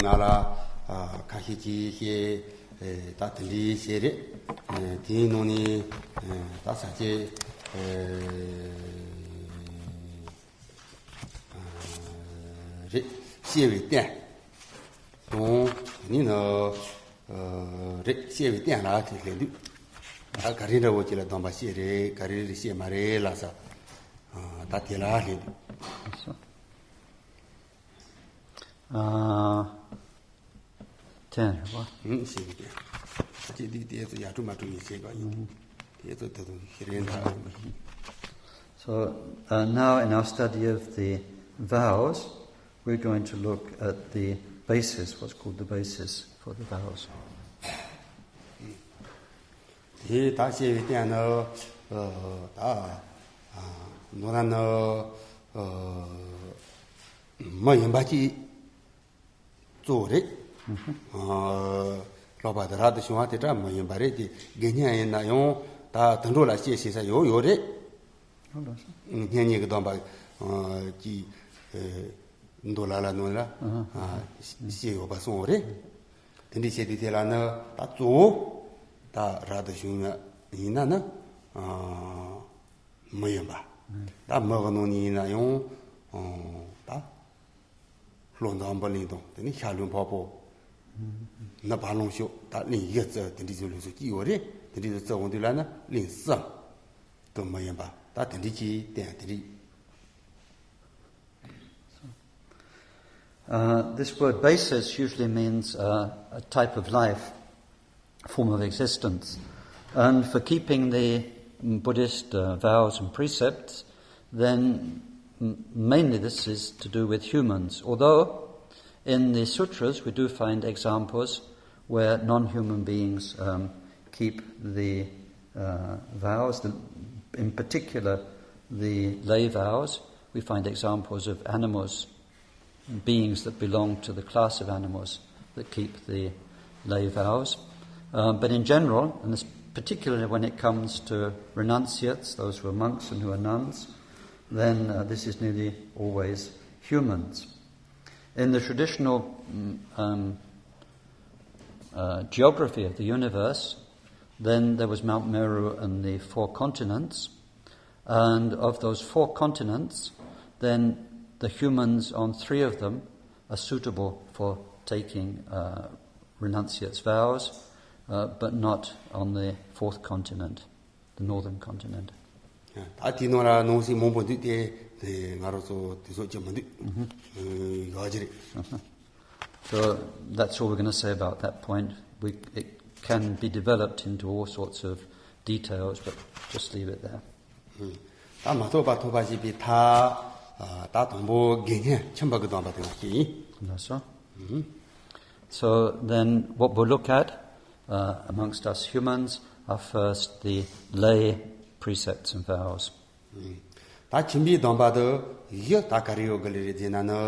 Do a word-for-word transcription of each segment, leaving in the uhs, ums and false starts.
ང་ལ་ཨ་ཁ་ཤས་ཅིག་བཤད། ཨེ་ད་དེ་འདྲའི་བཤད་རེད། ཨེ་དེའི་ནང་ནས་ཨེ་ད་ས་སྐྱེས་ཨེ་རེད། སྐྱེ་བའི་རྟེན་དང་། དེ་ནས་ནི་ཨ་རེད། སྐྱེ་བའི་རྟེན་ལ་དེ་སླེབས་དུས། ད་ག་རེ་འདྲ་བོ་ཅིག་ལ་སྡོམ་པ་བཤད་རེད། ག་རེ་རེད་བཤད་མ་རེད་ལ་ས། ཨ་ད་དེ་ལ་སླེབས་དུས། ཨ་དེ་རེད་བ། ཨང་། ཞེས་པའི་སྐད། ཅེས་འདི་དེ་ཚོ་ཡར་དྲུག་མར་དྲུག་ཡིན་ཞེས་པ་ཡིན། དེ་ཚོ་ད་དུང་ཤེས་རན་ད། So uh, now in our study of the vows, we're going to look at the basis, what's called the basis for the vows. དེ་ད་ཞེས་པའི་སྐད་ནི་ཨ་ད་ཨ་མདོར་ན་ནི་ཨ་མི་ཡིན་པ་ཅིག་གཙོ་བོ་རེད། ཨ་ལྷག་པར་དུ་རབ་ཏུ་བྱུང་བ་དེ་འདྲ་མི་ཡིན་པ་རེད་དེ། དགེ་བསྙེན་ཡིན་ན་ཡང་ད་དུད་འགྲོ་ལ་སྐྱེ་ཤེས་ས་ཡོད་ཡོད་རེད། སྔོན་ཉིད་ཀྱི་སྡོམ་པ་ཨ་ཀྱི་ཨེ་མདོ་ལ་ལ་ནང་ལ་ཨ་སྐྱེ་ཡོད་པ་གསུངས་པ་རེད། དེ་འདྲའི་བྱས་དུས་དེ་ལ་ནི་ད་གཙོ་བོ་ད་རབ་ཏུ་བྱུང་བ་ཡིན་ན་ནི་ཨ་མི་ཡིན་པ། ད་མི་གི་ནང་ནས་ཡིན་ན་ཡང་ཨ་ད། ལྷོ་འཛམ་བུ་གླིང་དང་། དེ་ནས་ཤར་ལྷོའི་འཕགས་པོ། ནུབ་བ་ལང་སྤྱོད། ད་གླིང་བཞི་བརྩི། དེ་འདྲའི་ཚོ་ལུགས་སྲོལ་གཅིག་ཡོད་རེད། དེ་འདྲའི་ཚོ་བརྩི་འོང་དུས་ལ་ནི་གླིང་གསུམ་དུ་མི་ཡིན་པ་ད་དེ་འདྲའི་ཅིག་བསྟན་དེ་འདྲའི། Uh, this word basis usually means uh, a type of life, form of existence. And for keeping the Buddhist uh, vows and precepts, then mainly this is to do with humans. Although in the sutras we do find examples where non human beings um, keep the uh, vows, the, in particular the lay vows, we find examples of animals beings that belong to the class of animals that keep the lay vows. Um, but in general, and particularly when it comes to renunciates, those who are monks and who are nuns, then uh, this is nearly always humans. In the traditional um, uh, geography of the universe, then there was Mount Meru and the four continents. And of those four continents, then the humans on three of them are suitable for taking uh, renunciates vows, uh, but not on the fourth continent, the northern continent. ད་དེའི་ནང་ལ་ནང་གསེས་མང་པོ་འདུག་སྟེ། དེ་ང་རང་ཚོ་དེ་ཚོ་ཅི་མི་འདུག་ཡོད་ཀྱི་རེད། So that's all we're going to say about that point. We, it can be developed into all sorts of details, but just leave it there. ད་མ་ཐོབ་པ་ཐོབ་པ་ཞེས་པའི་མཐའ། ད་དང་པོ་དགེ་བསྙེན་ཁྱིམ་པ་གི་སྡོམ་པ་དེ་ང་ཞིག་ཡིན། That's all. So then, what we'll look at uh, amongst us humans are first the lay precepts and vows. ད་ཁྱིམ་པའི་སྡོམ་པ་དུ་ཡི་ད་ག་རེ་ཡོད་གི་ལེ་རེད་ཟེར་ན་ནི།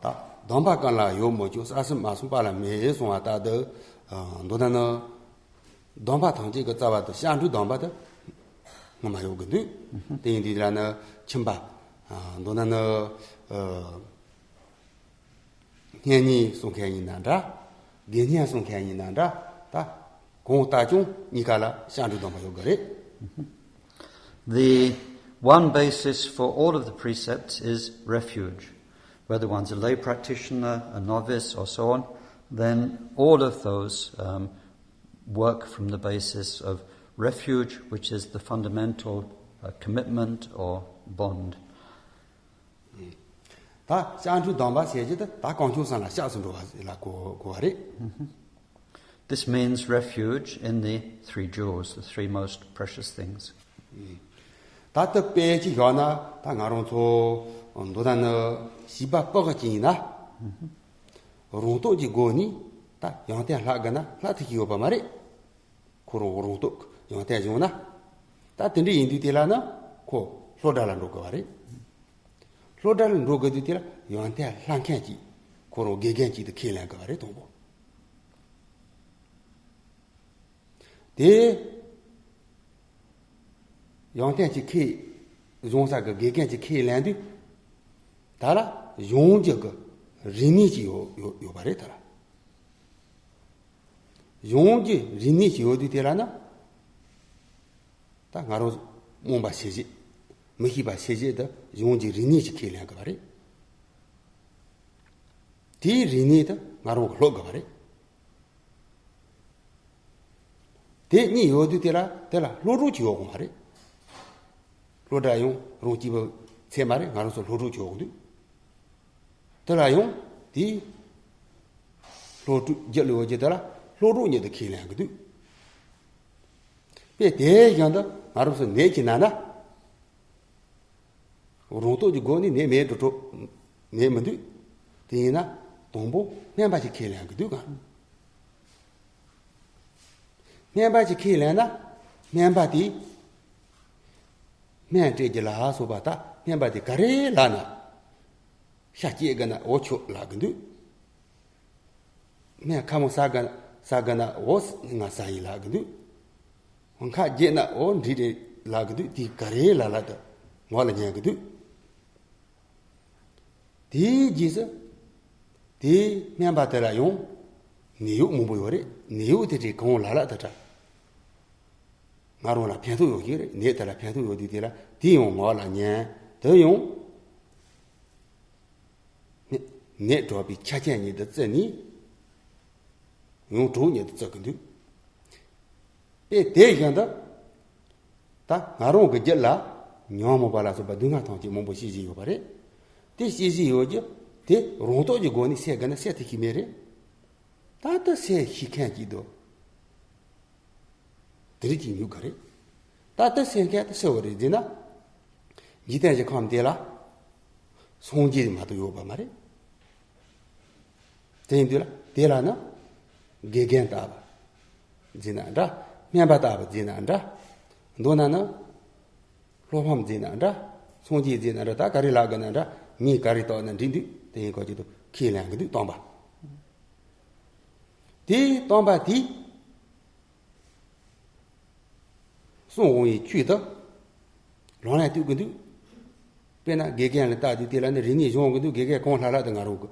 ད་སྡོམ་པ་གང་ལ་ཡོད་མོད་ཀྱང་བསགས་སུ་མ་སོང་པ་ལ་མེད་གསུང་བ་ལྟར་དུ། མདོར་ན་ནི་སྡོམ་པ་ཐམས་ཅད་ཀྱི་རྩ་བ་དུ་བཤད་སྒྲུབ་སྡོམ་པ་དུ་ངོ་མ་ཡོད་གི་འདུག་དེ་ཡིན་དུས་ལ་ནི་ཁྱིམ་པ་མདོར་ན་ནི། བསྙེན་གནས་སྲུང་མཁན་ཡིན་ན་འདྲ། དགེ་བསྙེན་སྲུང་མཁན་ཡིན་ན་འདྲ། ད་གང་ལྟར་ཀྱང་གཉིས་ཀ་ལ་བཤད་སྒྲུབ་སྡོམ་པ་ཡོད་དགོས་རེད། The one basis for all of the precepts is refuge. Whether one's a lay practitioner, a novice, or so on, then all of those um, work from the basis of refuge, which is the fundamental uh, commitment or bond. ད་བཤད་སྒྲུབ་སྡོམ་པ་ཟེར་གྱི་དེ་ད་གང་བྱུང་ཙམ་ལ་བཤགས་སུ་འགྲོ་བ་ལ་གོ་གོ་བ་རེད། This means refuge in the three jewels, the three most precious things. ད་ལྟ་དཔེ་ཅིག་བཞག་ན། ད་ང་རང་ཚོ་མདོར་ན་ནི་བྱིས་པ་ཕྲུ་གུ་ཅིག་ཡིན་ན། རང་སྟོབས་ཀྱི་སྒོ་ནས་ད་ཡོན་ཏན་ལྷག་དགོས་ན་ལྷག་ཐུབ་ཀྱི་ཡོད་པ་མ་རེད། ཁོ་རང་རང་སྟོབས་ཡོན་ཏན་བྱུང་ན། ད་དེ་འདྲ་ཡིན་དུས་དེ་ལ་ནི་ཁོ་སློབ་གྲྭ་ལ་འགྲོ་དགོས་པ་རེད། སློབ་གྲྭ་ལ་འགྲོ་དགོས་དུས་དེ་ལ་ཡོན་ཏན་ལྷག་མཁན་ཅིག་ཁོ་རང་དགེ་རྒན་ཅིག་ཏུ་ཁས་ལེན་དགོས་པ་རེད། དང་པོ་དེ་ཡོན་ཏན་ཅིག་ཁས་བཟུང་ས་གི་དགེ་རྒན་ཅིག་ཁས་ལེན་དུས། ད་ལ་གཞུང་གི་གི་ རིག་གནས་ཅིག་ཡོད་ཡོད་ཡོད་པ་རེད་ད་ལ། གཞུང་གི་རིག་གནས་ཅིག་ཡོད་དུས་དེ་ལ་ན། ད་ང་རང་རྨོངས་པ་ཤེས་བྱེད། མི་ཤེས་པ་ཤེས་བྱེད་དུ་གཞུང་གི་རིག་གནས་ཅིག་ཁས་ལེན་དགོས་པ་རེད། དེའི་རིག་གནས་དུ་ང་རང་གི་སློབ་དགོས་པ་རེད། དེ་གཉིས་ཡོད་དུས་དེ་ལ་དེ་ལ་སློབ་གྲོགས་ཅིག་ཡོད་དགོས་པ་རེད། སློབ་གྲྭ་ཡང་རང་སྐྱིད་པོ་ཚད་མ་རེད། ང་རང་ཚོ་སློབ་གྲོགས་ཅིག་ཡོད་དགོས་འདུག་དེ་ལ་ཡང་དེའི་སློབ་ཕྲུག་རྒྱུ་ལས་འོ་རྒྱུ་དེ་ལ་སློབ་གྲོགས་ཉིད་དུ་ཁས་ལེན་གི་འདུག་པས་དེའི་བཞིན་དུ་ང་རང་ཚོ་ནད་ཀྱི་ན་ན། རང་རྟོགས་ཀྱི་སྒོ་ནས་ནད་མེད་འགྲོ་འགྲོ་ནད་མི་འདུག་དེ་ཡིན་ན་དང་པོ་སྨན་པ་ཞིག་ཁས་ལེན་གི་འདུག་ག་སྨན་པ་ཞིག་ཁས་ལེན་ན་སྨན་པ་དེས་སྨན་སྤྲད་ཀྱི་ལ་སོགས་པ་ད་སྨན་པ་དེ་ག་རེ་ལབ་ན། ཤ་སྐྱེ་གི་ན་འོ་ཆོག་ལབ་གི་འདུག་སྨན་ཁ་མོ་ཟ་གི་ཟ་གི་ན་འོ་ང་ཟ་ཡིན་ལབ་གི་འདུག་ཁ་རྒྱས་ན་འོ་འགྲིག་རེད་ལབ་གི་འདུག་དེ་ག་རེ་ལབ་ལབ་དུ་ངོ་ལ་ཉན་གི་འདུག་དེའི་རྗེས་སུ་དེའི་སྨན་པ་དེ་ལ་ཡང་ནད་གཡོག་མང་པོ་ཡོད་རེད། ནད་གཡོག་དེ་གྲས་གང་ལ་ལ་དེ་དྲ་ང་རང་ལ་ཕན་ཐོགས་ཡོད་ཀྱི་རེད། ནད་དེ་ལ་ཕན་ཐོགས་ཡོད་དུས་དེ་ལ་དེ་ཡང་ངོ་ལ་ཉན་དེ་ཡང་ནད་དྲག་པའི་ཆ་རྐྱེན་ཉིད་དུ་བརྩི་ནས་ཡང་གྲོགས་ཉིད་དུ་བརྩི་གི་འདུག་དེ་དེ་བཞིན་དུ་ད་ང་རང་གི་རྒྱུད་ལ་ཉོན་མོངས་པ་ལ་སོགས་པ་སྡུག་བསྔལ་ཐམས་ཅད་མང་པོ་སྐྱེ་བཞིན་ཡོད་པ་རེད། དེ་སྐྱེ་བཞིན་ཡོད་རྒྱུ་དེ་རང་རྟོགས་ཀྱི་སྒོ་ནས་སེལ་དགོས་ན་སེལ་ཐུབ་ཀྱི་མེད་རེད། ད་ལྟ་སེལ་ཤེས་མཁན་གཅིག་འདུག་དེ་རིགས་ཀྱི་ཉུག་ག་རེད། ད་ལྟ་སེལ་མཁན་ད་སེལ་བ་རེད་ཟེར་ན། འཇིག་རྟེན་གྱི་ཁམས་དེ་ལ་སངས་རྒྱས་མ་གཏོགས་ཡོད་པ་མ་རེད། དེ་ཡིན་དུས་ལ་དེ་ལ་ནི་དགེ་རྒན་ལྟ་བུ་ཟེར་ན་འདྲ། སྨན་པ་ལྟ་བུ་ཟེར་ན་འདྲ། མདོར་ན་ནི་སློབ་དཔོན་ཟེར་ན་འདྲ། སངས་རྒྱས་ཟེར་ན་འདྲ། ད་ག་རེ་ལབ་དགོས་ན་འདྲ། མིང་ག་རེ་བཏགས་ན་འགྲིག་འདུག་དེ་ཡིན་གོ་ཅི་འདུག་ཁས་ལེན་གི་འདུག་སྟོན་པ། དེའི་སྟོན་པ་དེས་གསུང་འོང་བའི་ཆོས་དེ་ལག་ལེན་བསྟར་གི་འདུག་དཔེར་ན་དགེ་རྒན་ལ་བལྟ་དུས་དེ་ལ་ནི་རིག་གནས་སྦྱོང་གི་འདུག་དགེ་རྒན་གང་ལྷག་ལྷག་ཏུ་ང་རང་གི་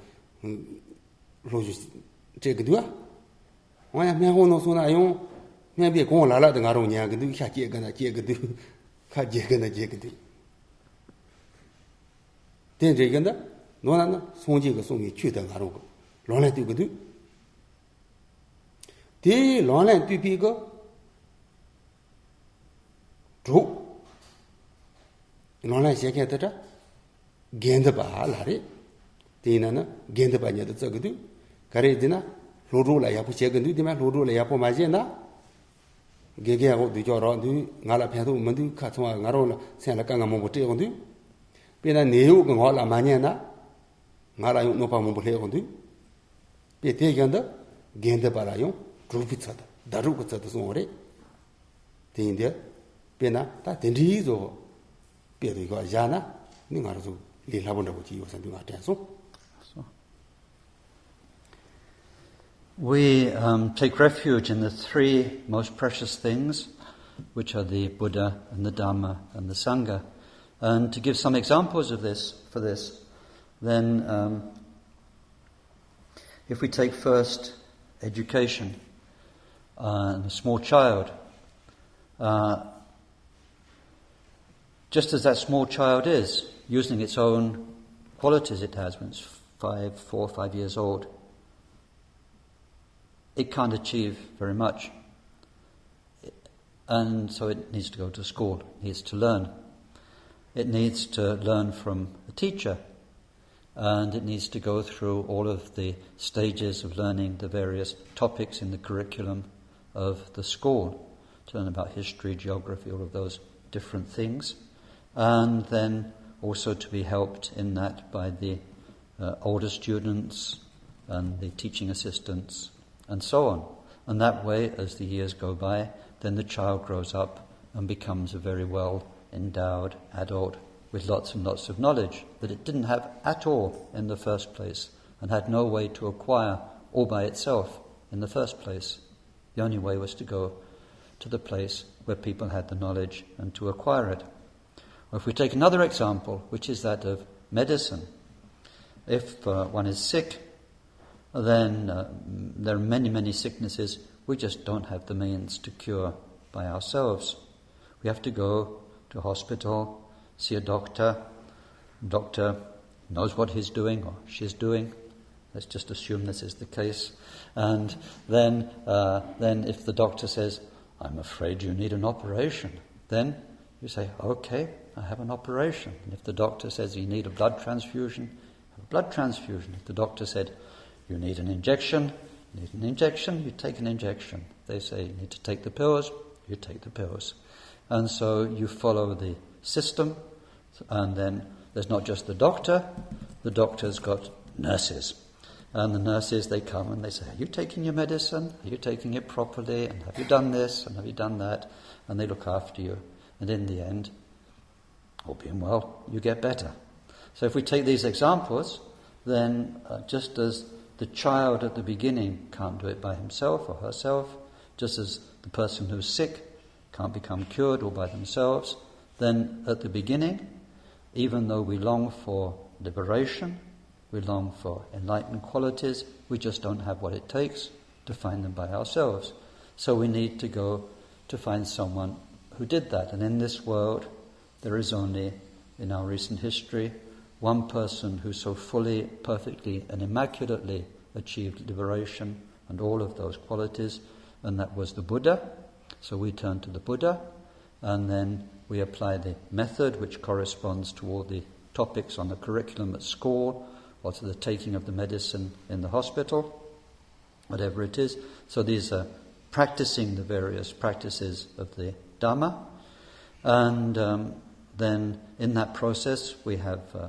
སློབ་སྦྱོང་སྤྲད་གི་འདུག་འོ་ཡང་སྨན་ཁང་ནང་སོང་ན་ཡང་སྨན་པས་གང་ལྷག་ལྷག་ཏུ་ང་རང་ཉན་གི་འདུག་ཤ་སྐྱེ་གི་ན་སྐྱེ་གི་འདུག་ཁ་རྒྱག་གི་ན་རྒྱག་གི་འདུག་དེ་འདྲ་གི་འདི་ནོར་ན་ནི་སངས་རྒྱས་ཀྱི་གསུང་གི་ཆོས་དེ་ང་རང་གི་ལག་ལེན་བསྟར་གི་འདུག་དེའི་ལག་ལེན་བསྟར་བའི་གི་གྲོགས། ལག་ལེན་བྱེད་མཁན་དེ་འདྲ་དགེ་འདུན་པ་ལ་རེད། དེ་ཡིན་ན་ནི་དགེ་འདུན་པ་ཉིད་དུ་བརྩི་གི་འདུག་ག་རེ་ཟེར་ན་སློབ་གྲོགས་ལ་ཡག་པོ་བྱེད་གི་འདུག་དེ་མིན་སློབ་གྲོགས་ལ་ཡག་པོ་མ་བྱས་ན། དགེ་རྒན་འོག་སྡོད་ཀྱོག་རོགས་འདུག་ང་ལ་ཕན་ཐོགས་མི་འདུག་ཁ་ཚང་བ་ང་རང་ལ་སེམས་ལ་དཀའ་ངལ་མང་པོ་སྤྲད་འོང་འདུག་དཔེར་ན་ནད་གཡོག་གི་ངག་ལ་མ་ཉན་ན། ང་ལ་ཡང་གནོད་པ་མང་པོ་སླེབས་འོང་འདུག་དཔེ་དེ་བཞིན་དུ་དགེ་འདུན་པ་ལ་ཡང་གྲོགས་པོའི་ཚུལ་དུ་ཟླ་གྲོགས་ཀྱི་ཚུལ་དུ་གསུངས་པ་རེད། དེ་ཡིན་དུས་དཔེར་ན་ད་དེ་འདྲའི་བཟོ་དཔེ་རུ་ཡོད་བཞག་ན་ནི་ང་རང་ཚོ་ལས་སླ་པོ་འདྲ་པོ་ཅིག་ཡོད་བསམ་དུས་ང་དྲན་སོང་། We um, take refuge in the three most precious things, which are the Buddha and the Dhamma and the Sangha. And to give some examples of this, for this, then um, if we take first education, uh, and a small child, uh, just as that small child is, using its own qualities it has when it's five, four, five years old, it can't achieve very much. And so it needs to go to school, it needs to learn. It needs to learn from a teacher, and it needs to go through all of the stages of learning the various topics in the curriculum of the school, to learn about history, geography, all of those different things, and then also to be helped in that by the uh, older students and the teaching assistants and so on. And that way, as the years go by, then the child grows up and becomes a very well endowed adult with lots and lots of knowledge that it didn't have at all in the first place and had no way to acquire all by itself in the first place. The only way was to go to the place where people had the knowledge and to acquire it. Or if we take another example, which is that of medicine, If uh, one is sick, then uh, there are many, many sicknesses we just don't have the means to cure by ourselves. We have to go to hospital, see a doctor. Doctor knows what he's doing or she's doing. Let's just assume this is the case. And then, uh, then if the doctor says, "I'm afraid you need an operation," then you say, "Okay, I have an operation." And if the doctor says you need a blood transfusion, have a blood transfusion. If the doctor said, "You need an injection," you need an injection, you take an injection. They say you need to take the pills, you take the pills. And so you follow the system, and then there's not just the doctor, the doctor's got nurses. And the nurses, they come and they say, "Are you taking your medicine? Are you taking it properly? And have you done this? And have you done that?" And they look after you. And in the end, all being well, you get better. So if we take these examples, then uh, just as the child at the beginning can't do it by himself or herself, just as the person who's sick can't become cured all by themselves, then at the beginning, even though we long for liberation, we long for enlightened qualities, we just don't have what it takes to find them by ourselves. So we need to go to find someone who did that. And in this world, there is only, in our recent history, one person who so fully, perfectly, and immaculately achieved liberation and all of those qualities, and that was the Buddha. So we turn to the Buddha, and then we apply the method which corresponds to all the topics on the curriculum at school or to the taking of the medicine in the hospital, whatever it is. So these are practicing the various practices of the Dhamma. And um, then in that process, we have uh,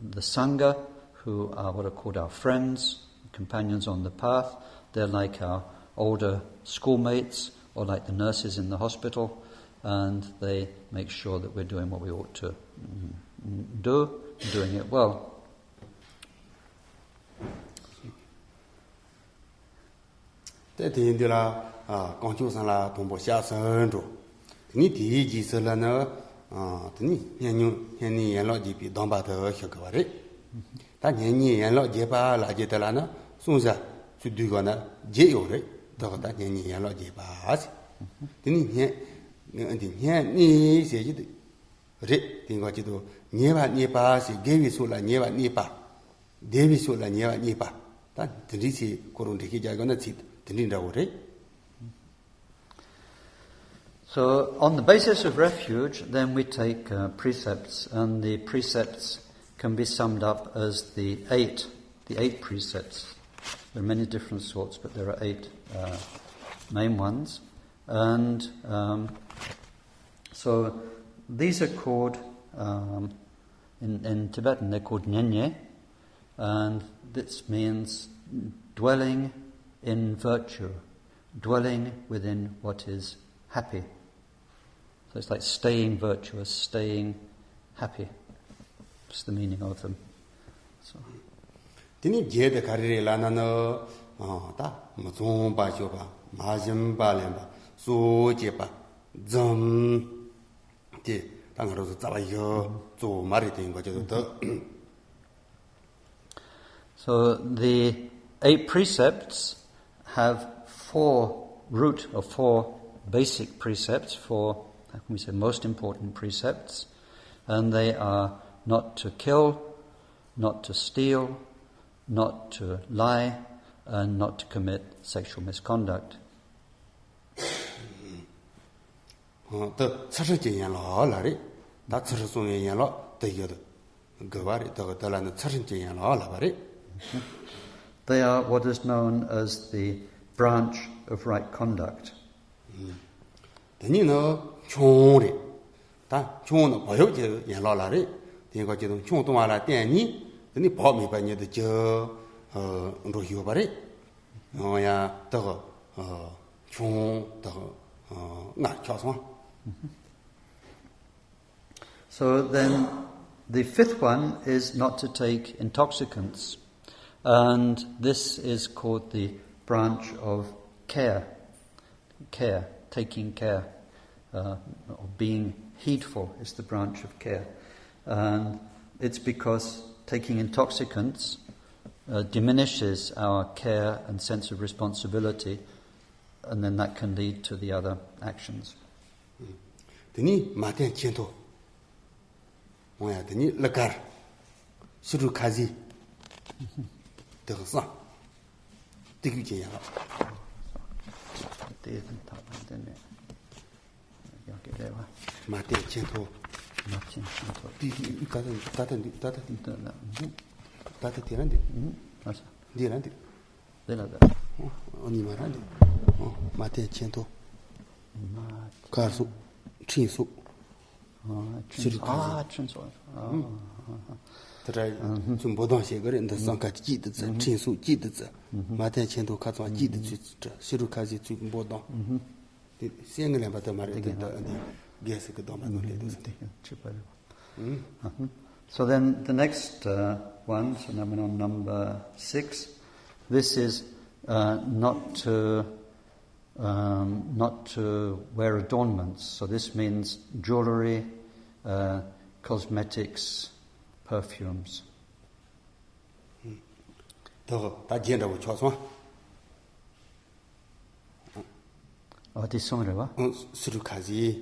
the Sangha, who are what are called our friends, companions on the path. They're like our older schoolmates or like the nurses in the hospital, and they make sure that we're doing what we ought to mm, do, doing it well. དེ་དེ་ཡིན་དུས་ལ་ཨ་རྐང་ཆུང་སང་ལ་དང་པོ་ཞག་སོན་འགྲོ། དེ་ནས་དེའི་རྗེས་སུ་ལ་ནི་ཨ་དེ་ནས་བསྙེན་སྨྱུང་བསྙེན་གནས་ཡན་ལག་བརྒྱད་པའི་སྡོམ་པ་དེ་ཞུ་དགོས་པ་རེད། ད་བསྙེན་གནས་ཡན་ལག་བརྒྱད་པ་ལབ་རྒྱུ་དེ་ལ་ནི་གསུང་བྱ་ཚུར་བསྡུས་དགོས་ན་བརྒྱད་ཡོད་རེད། དེ་ག་ད་བསྙེན་གནས་ཡན་ལག་བརྒྱད་པ་ཟེར། དེ་ནས་བསྙེན་འདི་བསྙེན་གནས་ཟེར་རྒྱུ་དེ་རེད། དེ་འགོ་ཅི་དུ་ཉེས་པ་གནས་པ་ཟེར། དགེ་བའི་ཕྱོགས་ལ་ཉེས་པ་གནས་པ། བདེ་བའི་ཕྱོགས་ལ་ཉེས་པ་གནས་པ། ད་དེ་འདྲའི་ཚིག་ཁོ་རང་འགྲེལ་བཤད་རྒྱག་དགོས་ན་ཚིག་དེ་འདྲའི་འདྲ་བོ་རེད། So, on the basis of refuge, then we take uh, precepts, and the precepts can be summed up as the eight, the eight precepts. There are many different sorts, but there are eight uh, main ones. And um, so these are called, um, in, in Tibetan, they're called nyenye, and this means dwelling in virtue, dwelling within what is happy. So it's like staying virtuous, staying happy. That's the meaning of them. So. དེ་ནས་བརྒྱད་དེ་ག་རེ་རེད་ལབ་ན་ནི། ཨ་ད་མི་ཚངས་པ་སྤྱོད་པ། མ་བྱིན་པ་ལེན་པ། གསོད་བྱེད་པ། འཛུམ། དེ་ད་ང་རང་ཚོ་རྩ་བ་ཡི་གཙོ་བོ་མ་རེད་དེ་ཡིན་པ་ཅི་ཐུབ་ཐུབ། So the eight precepts have four root or four basic precepts, four, how can we say, most important precepts, and they are not to kill, not to steal, not to lie, and not to commit sexual misconduct. ད་ཚུལ་ཁྲིམས་ཀྱི་ཡན་ལག་ལ་རེད། ད་ཚུལ་ཁྲིམས་སྲུང་བའི་ཡན་ལག་དེ་ཡོད་དགོས་པ་རེད། ད་དེ་ལ་ནི་ཚུལ་ཁྲིམས་ཀྱི་ཡན་ལག་ལབ་པ་རེད། They are what is known as the branch of right conduct. དེ་གཉིས་ནི་ཆུང་རེད། ད་ཆུང་ནི་བག་ཡོད་ཀྱི་ཡན་ལག་ལ་རེད། དེ་ག་ཅི་དང་ཆུང་གཏོང་བ་ལ་བརྟེན་ནས་དེ་ནི་བག་མེད་པ་ཉིད་དུ་གྱུར་འགྲོ་ཡོད་པ་རེད། ཡང་ཡང་དག་ཆུང་དག་ལྔ་ཆགས་སོང་། So then the fifth one is not to take intoxicants. And this is called the branch of care. Care, taking care, uh, or being heedful is the branch of care. And it's because taking intoxicants uh, diminishes our care and sense of responsibility, and then that can lead to the other actions. དེ་ནས་མ་བསྟེན་ཆེན་ཐོ། འོང་ཡ་དེ་ནས་གླུ་གར། ཕྱི་རུ་ཁ་ཟས། དེ་གི་སང་། དེ་གུས་ཀྱི་ཡ་ལ། དེ་ཐག་དང་དེ་ནས་ཡང་གི་རེ་བ། མ་བསྟེན་ཆེན་ཐོ། མ་ཆེན་ཆེན་ཐོ། དེ་ད་ལྟ་འདི་ད་ལྟ་འདི་ད་ལྟ་འདི། དེ་ལ་འདུག་ད་ལྟ་དེ་ར་འདི། ཨ་ས། འདི་ར་འདི། དེ་ལ་ད། ཨོ་ཉི་མ་ར་འདི། ཨོ་མ་བསྟེན་ཆེན་ཐོ། མ། གར་སོགས། འཕྲིན་སོགས། ཕྱིར་ཁ་ཨ་ཕྱིར་སོགས། དེ་འདྲ་ཚུར་འབོད་སྡོམ་བྱེད་གི་རེད། འདི་སང་ཁ་གཅིག་ཏུ་བཙལ། འཕྲིན་སོགས་གཅིག་ཏུ་བཙལ། མ་བསྟེན་ཆེན་ཐོ་ཁ་ཚང་གཅིག་ཏུ་ཚུར་བཙལ། ཕྱི་རུ་ཁ་ཟས་ཚུར་འབོད་སྡོམ། དེ་སེང་གེ་ལེན་པ་དུ་མ་རེད། དེ་འདི་འདི་རྒྱལ་སྲས་ཀྱི་སྡོམ་པ་དང་ལས་དུ་ཟེར། ཆིབས་པ་རེད། So then the next uh, one, so now we're on number six. This is uh, not to um, not to wear adornments. So this means jewelry, uh, cosmetics, perfumes. དོ་ད་རྒྱན་འདྲ་བོ་ཆོག་སོང་། ཨ་དེ་གསུམ་རེད་བ། ཕྱི་རུ་ཁ་ཟས།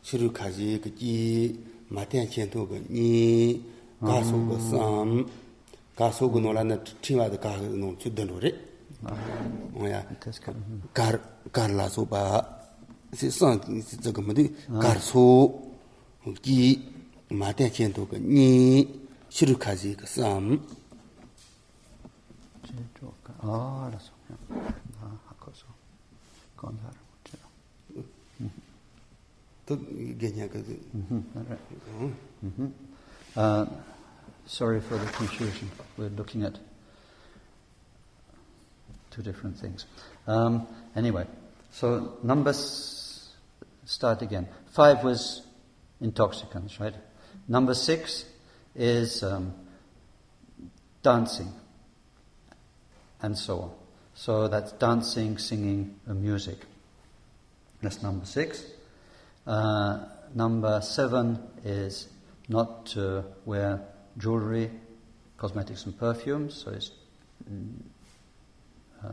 ཕྱི་རུ་ཁ་ཟས་ཀྱི་གཅིག་མ་བསྟེན་ཆེན་ཐོ་གི་གཉིས། གར་སོགས་ཀྱི་གསུམ། གར་སོགས་ཀྱི་ནང་ལ་ནི་ཕྲེང་བ་དང་གར་གྱི་ནང་ཚུལ་བདུན་འགྲོ་རེད། འོ་ཡ། གར་གར་ལ་སོགས་པ། སི་སང་སི་ཙི་གི་མི་འདུག་གར་སོགས་ཀྱི་མ་བསྟེན་ཆེན་ཐོ་གི་གཉིས། ཕྱི་རུ་ཁ་ཟས་ཀྱི་གསུམ། ཅེས་ཀྲོ་ཀ་ཨ་ལ་སོགས་ཡང་ཧ་ཁོ་སོ་གང་ལྟར་ཁྲིད། དུ་དགེ་བསྙེན་གི་དུ། Uh, sorry for the confusion. We're looking at two different things. Um, anyway, so numbers start again. Five was intoxicants, right? Number six is um, dancing. And so on. So that's dancing, singing, and music. That's number six. Uh, number seven is not to wear jewelry, cosmetics, and perfumes. So it's uh,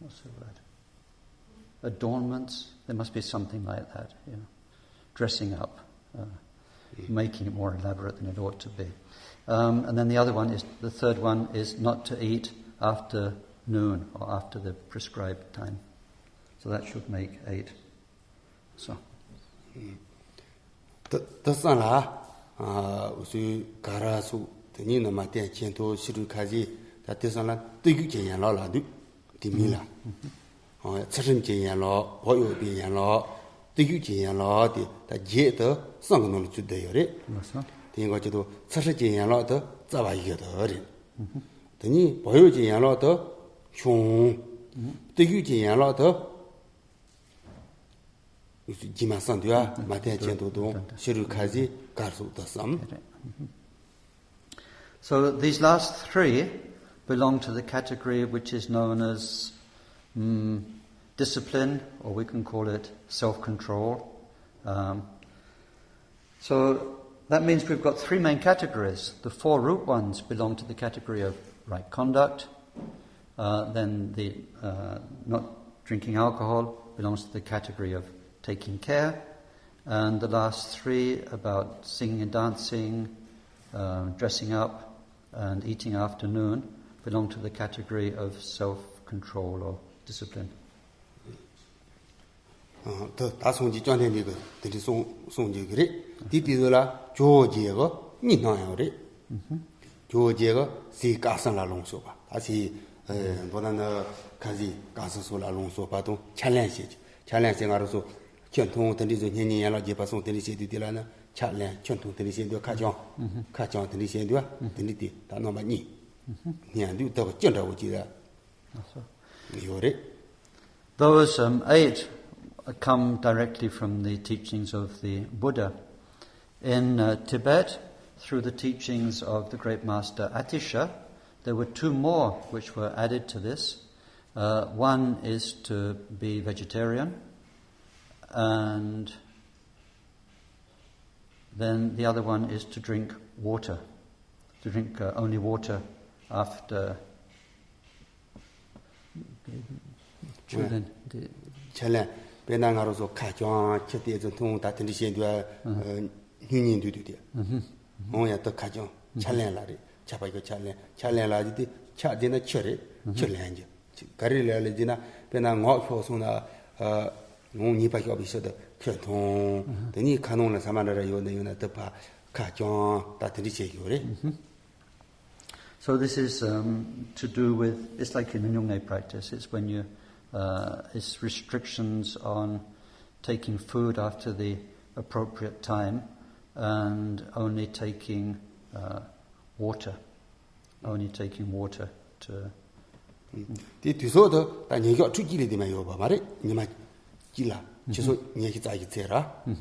what's the word? Adornments. There must be something like that. Yeah, dressing up, uh, making it more elaborate than it ought to be. Um, and then the other one is the third one is not to eat after noon or after the prescribed time. So that should make eight. So. དེ་དེ་སང་ལ། འུ་ཚོའི་ག་ར་སོགས་དེ་ཉིད་ནི་མ་བསྟེན་ཆེན་ཐོ་ཕྱི་རུ་ཁ་ཟས། ད་དེ་སང་ལ་བརྟུལ་ཞུགས་ཀྱི་ཡན་ལག་ལ་འདུག་དེ་མིན་ལ། ཚུལ་ཁྲིམས་ཀྱི་ཡན་ལག་བག་ཡོད་པའི་ཡན་ལག་བརྟུལ་ཞུགས་ཀྱི་ཡན་ལག་དེ་ད་བརྒྱད་དུ་གསུམ་གྱི་ནང་ལ་ཚུད་བསྡད་ཡོད་རེད། དེ་ཡིན་གོ་ཅི་ཐུབ་ཚུལ་ཁྲིམས་ཀྱི་ཡན་ལག་དེ་རྩ་བ་ཡོད་དོ་རེད། དེ་ནས་བག་ཡོད་ཀྱི་ཡན་ལག་དེ་ཆང་། བརྟུལ་ཞུགས་ཀྱི་ཡན་ལག་དེ། རྗེས་མ་གསུམ་འདུག་ཨ། མ་བསྟེན་ཆེན་ཐོ་དང་ཕྱི་རུ་ཁ་ཟས་གར་སོགས་དེ་གསུམ། So these last three belong to the category which is known as um, discipline, or we can call it self control. Um, So that means we've got three main categories. The four root ones belong to the category of right conduct. Uh, then the uh, not drinking alcohol belongs to the category of taking care. And the last three about singing and dancing, uh, dressing up, and eating after noon belong to the category of self control or discipline. དེ་ད་སངས་རྒྱས་བཅོམ་ལྡན་འདས་ཀྱིས་དེ་འདྲའི་གསུང་གསུང་རྒྱུ་གི་རེད། དེའི་དུས་ཚོད་ལ་ཇོ་བོ་རྗེ་གིས་གཉིས་སྣང་ཡོད་རེད། ཇོ་བོ་རྗེ་གིས་ཟས་དཀར་གསུམ་ལ་ལོངས་སྤྱོད་པ། ད་ཟས་མདོར་ན་ནི་ཁ་ཟས་དཀར་གསུམ་སོགས་ལ་ལོངས་སྤྱོད་པ་དང་ཕྱག་ལེན་བྱེད་རྒྱུ། ཕྱག་ལེན་ཟེར་ང་རང་ཚོ་ཆོས་མཐུན་དེ་འདྲའི་བཟོ་བསྙེན་གནས་ཡན་ལག་བརྒྱད་པ་སོགས་དེ་འདྲའི་བྱེད་དུས་དེ་ལ་ནི་ཕྱག་ལེན་ཆོས་མཐུན་དེ་འདྲའི་བྱེད་དུས་ཁ་བྱང་ཁ་བྱང་དེ་འདྲའི་བྱེད་དུས་དེ་འདྲའི་དེ་ད་རྣམ་པ་གཉིས་སྙན་འདུག་ད་ཅི་འདྲ་བོ་ཅིག་ལ། ཡོད་རེད། Those um, eight come directly from the teachings of the Buddha. In uh, Tibet, through the teachings of the great master Atisha, there were two more which were added to this. Uh, one is to be vegetarian, and Then the other one is to drink water, to drink uh, only water after. ཕྱག་ལེན། དཔེར་ན་ང་རང་ཚོ་ཁ་བྱང་ཁྱི་ལྟས་ཚོ་འཐུང་ད་དེ་འདྲ་བྱེད་འདུག་ཨ། སྨྱུང་གཉེན་འདུག་འདུག་དེ། འོང་ཡང་ད་ཁ་བྱང་ཕྱག་ལེན་ལ་རེད། ཆགས་པ་ཡོད་ཕྱག་ལེན་ཕྱག་ལེན་ལ་དེ་ཕྱག་དེ་ན་ཁྱི་རེད། ཁྱི་ལེན་རྒྱུ། ག་རེ་ལས་ལས་ཟེར་ན། དཔེར་ན་ངོགས་ཤོར་སོང་ན། ཨ། ངོ་གཉིས་པ་ཤོར་བའི་ཕྱིར་དུ་ཁྱི་འཐུང་། དེ་གཉིས་ཁ་ནང་ལ་ཟ་མ་འདྲ་འདྲ་ཡོད་ན་ཡོད་ན་དུ་བ་ཁ་བྱང་ད་དེ་འདྲ་བྱེད་ཀྱི་ཡོད་རེད། So this is um, to do with, it's like in the Nyungay practice, it's when you, uh, it's restrictions on taking food after the appropriate time and only taking uh, water. Only taking water to དེ་དུས་ཚོད་དུ་ད་ཉིན་ཞག་ཁྲུ་གཅིག་ལས་དེ་མ་ཡོད་པ་མ་རེད། ཉི་མ་གཅིག་ལ་ཆུ་ཚོད་ཉི་ཤུ་རྩ་གཅིག་ཚེ་ར་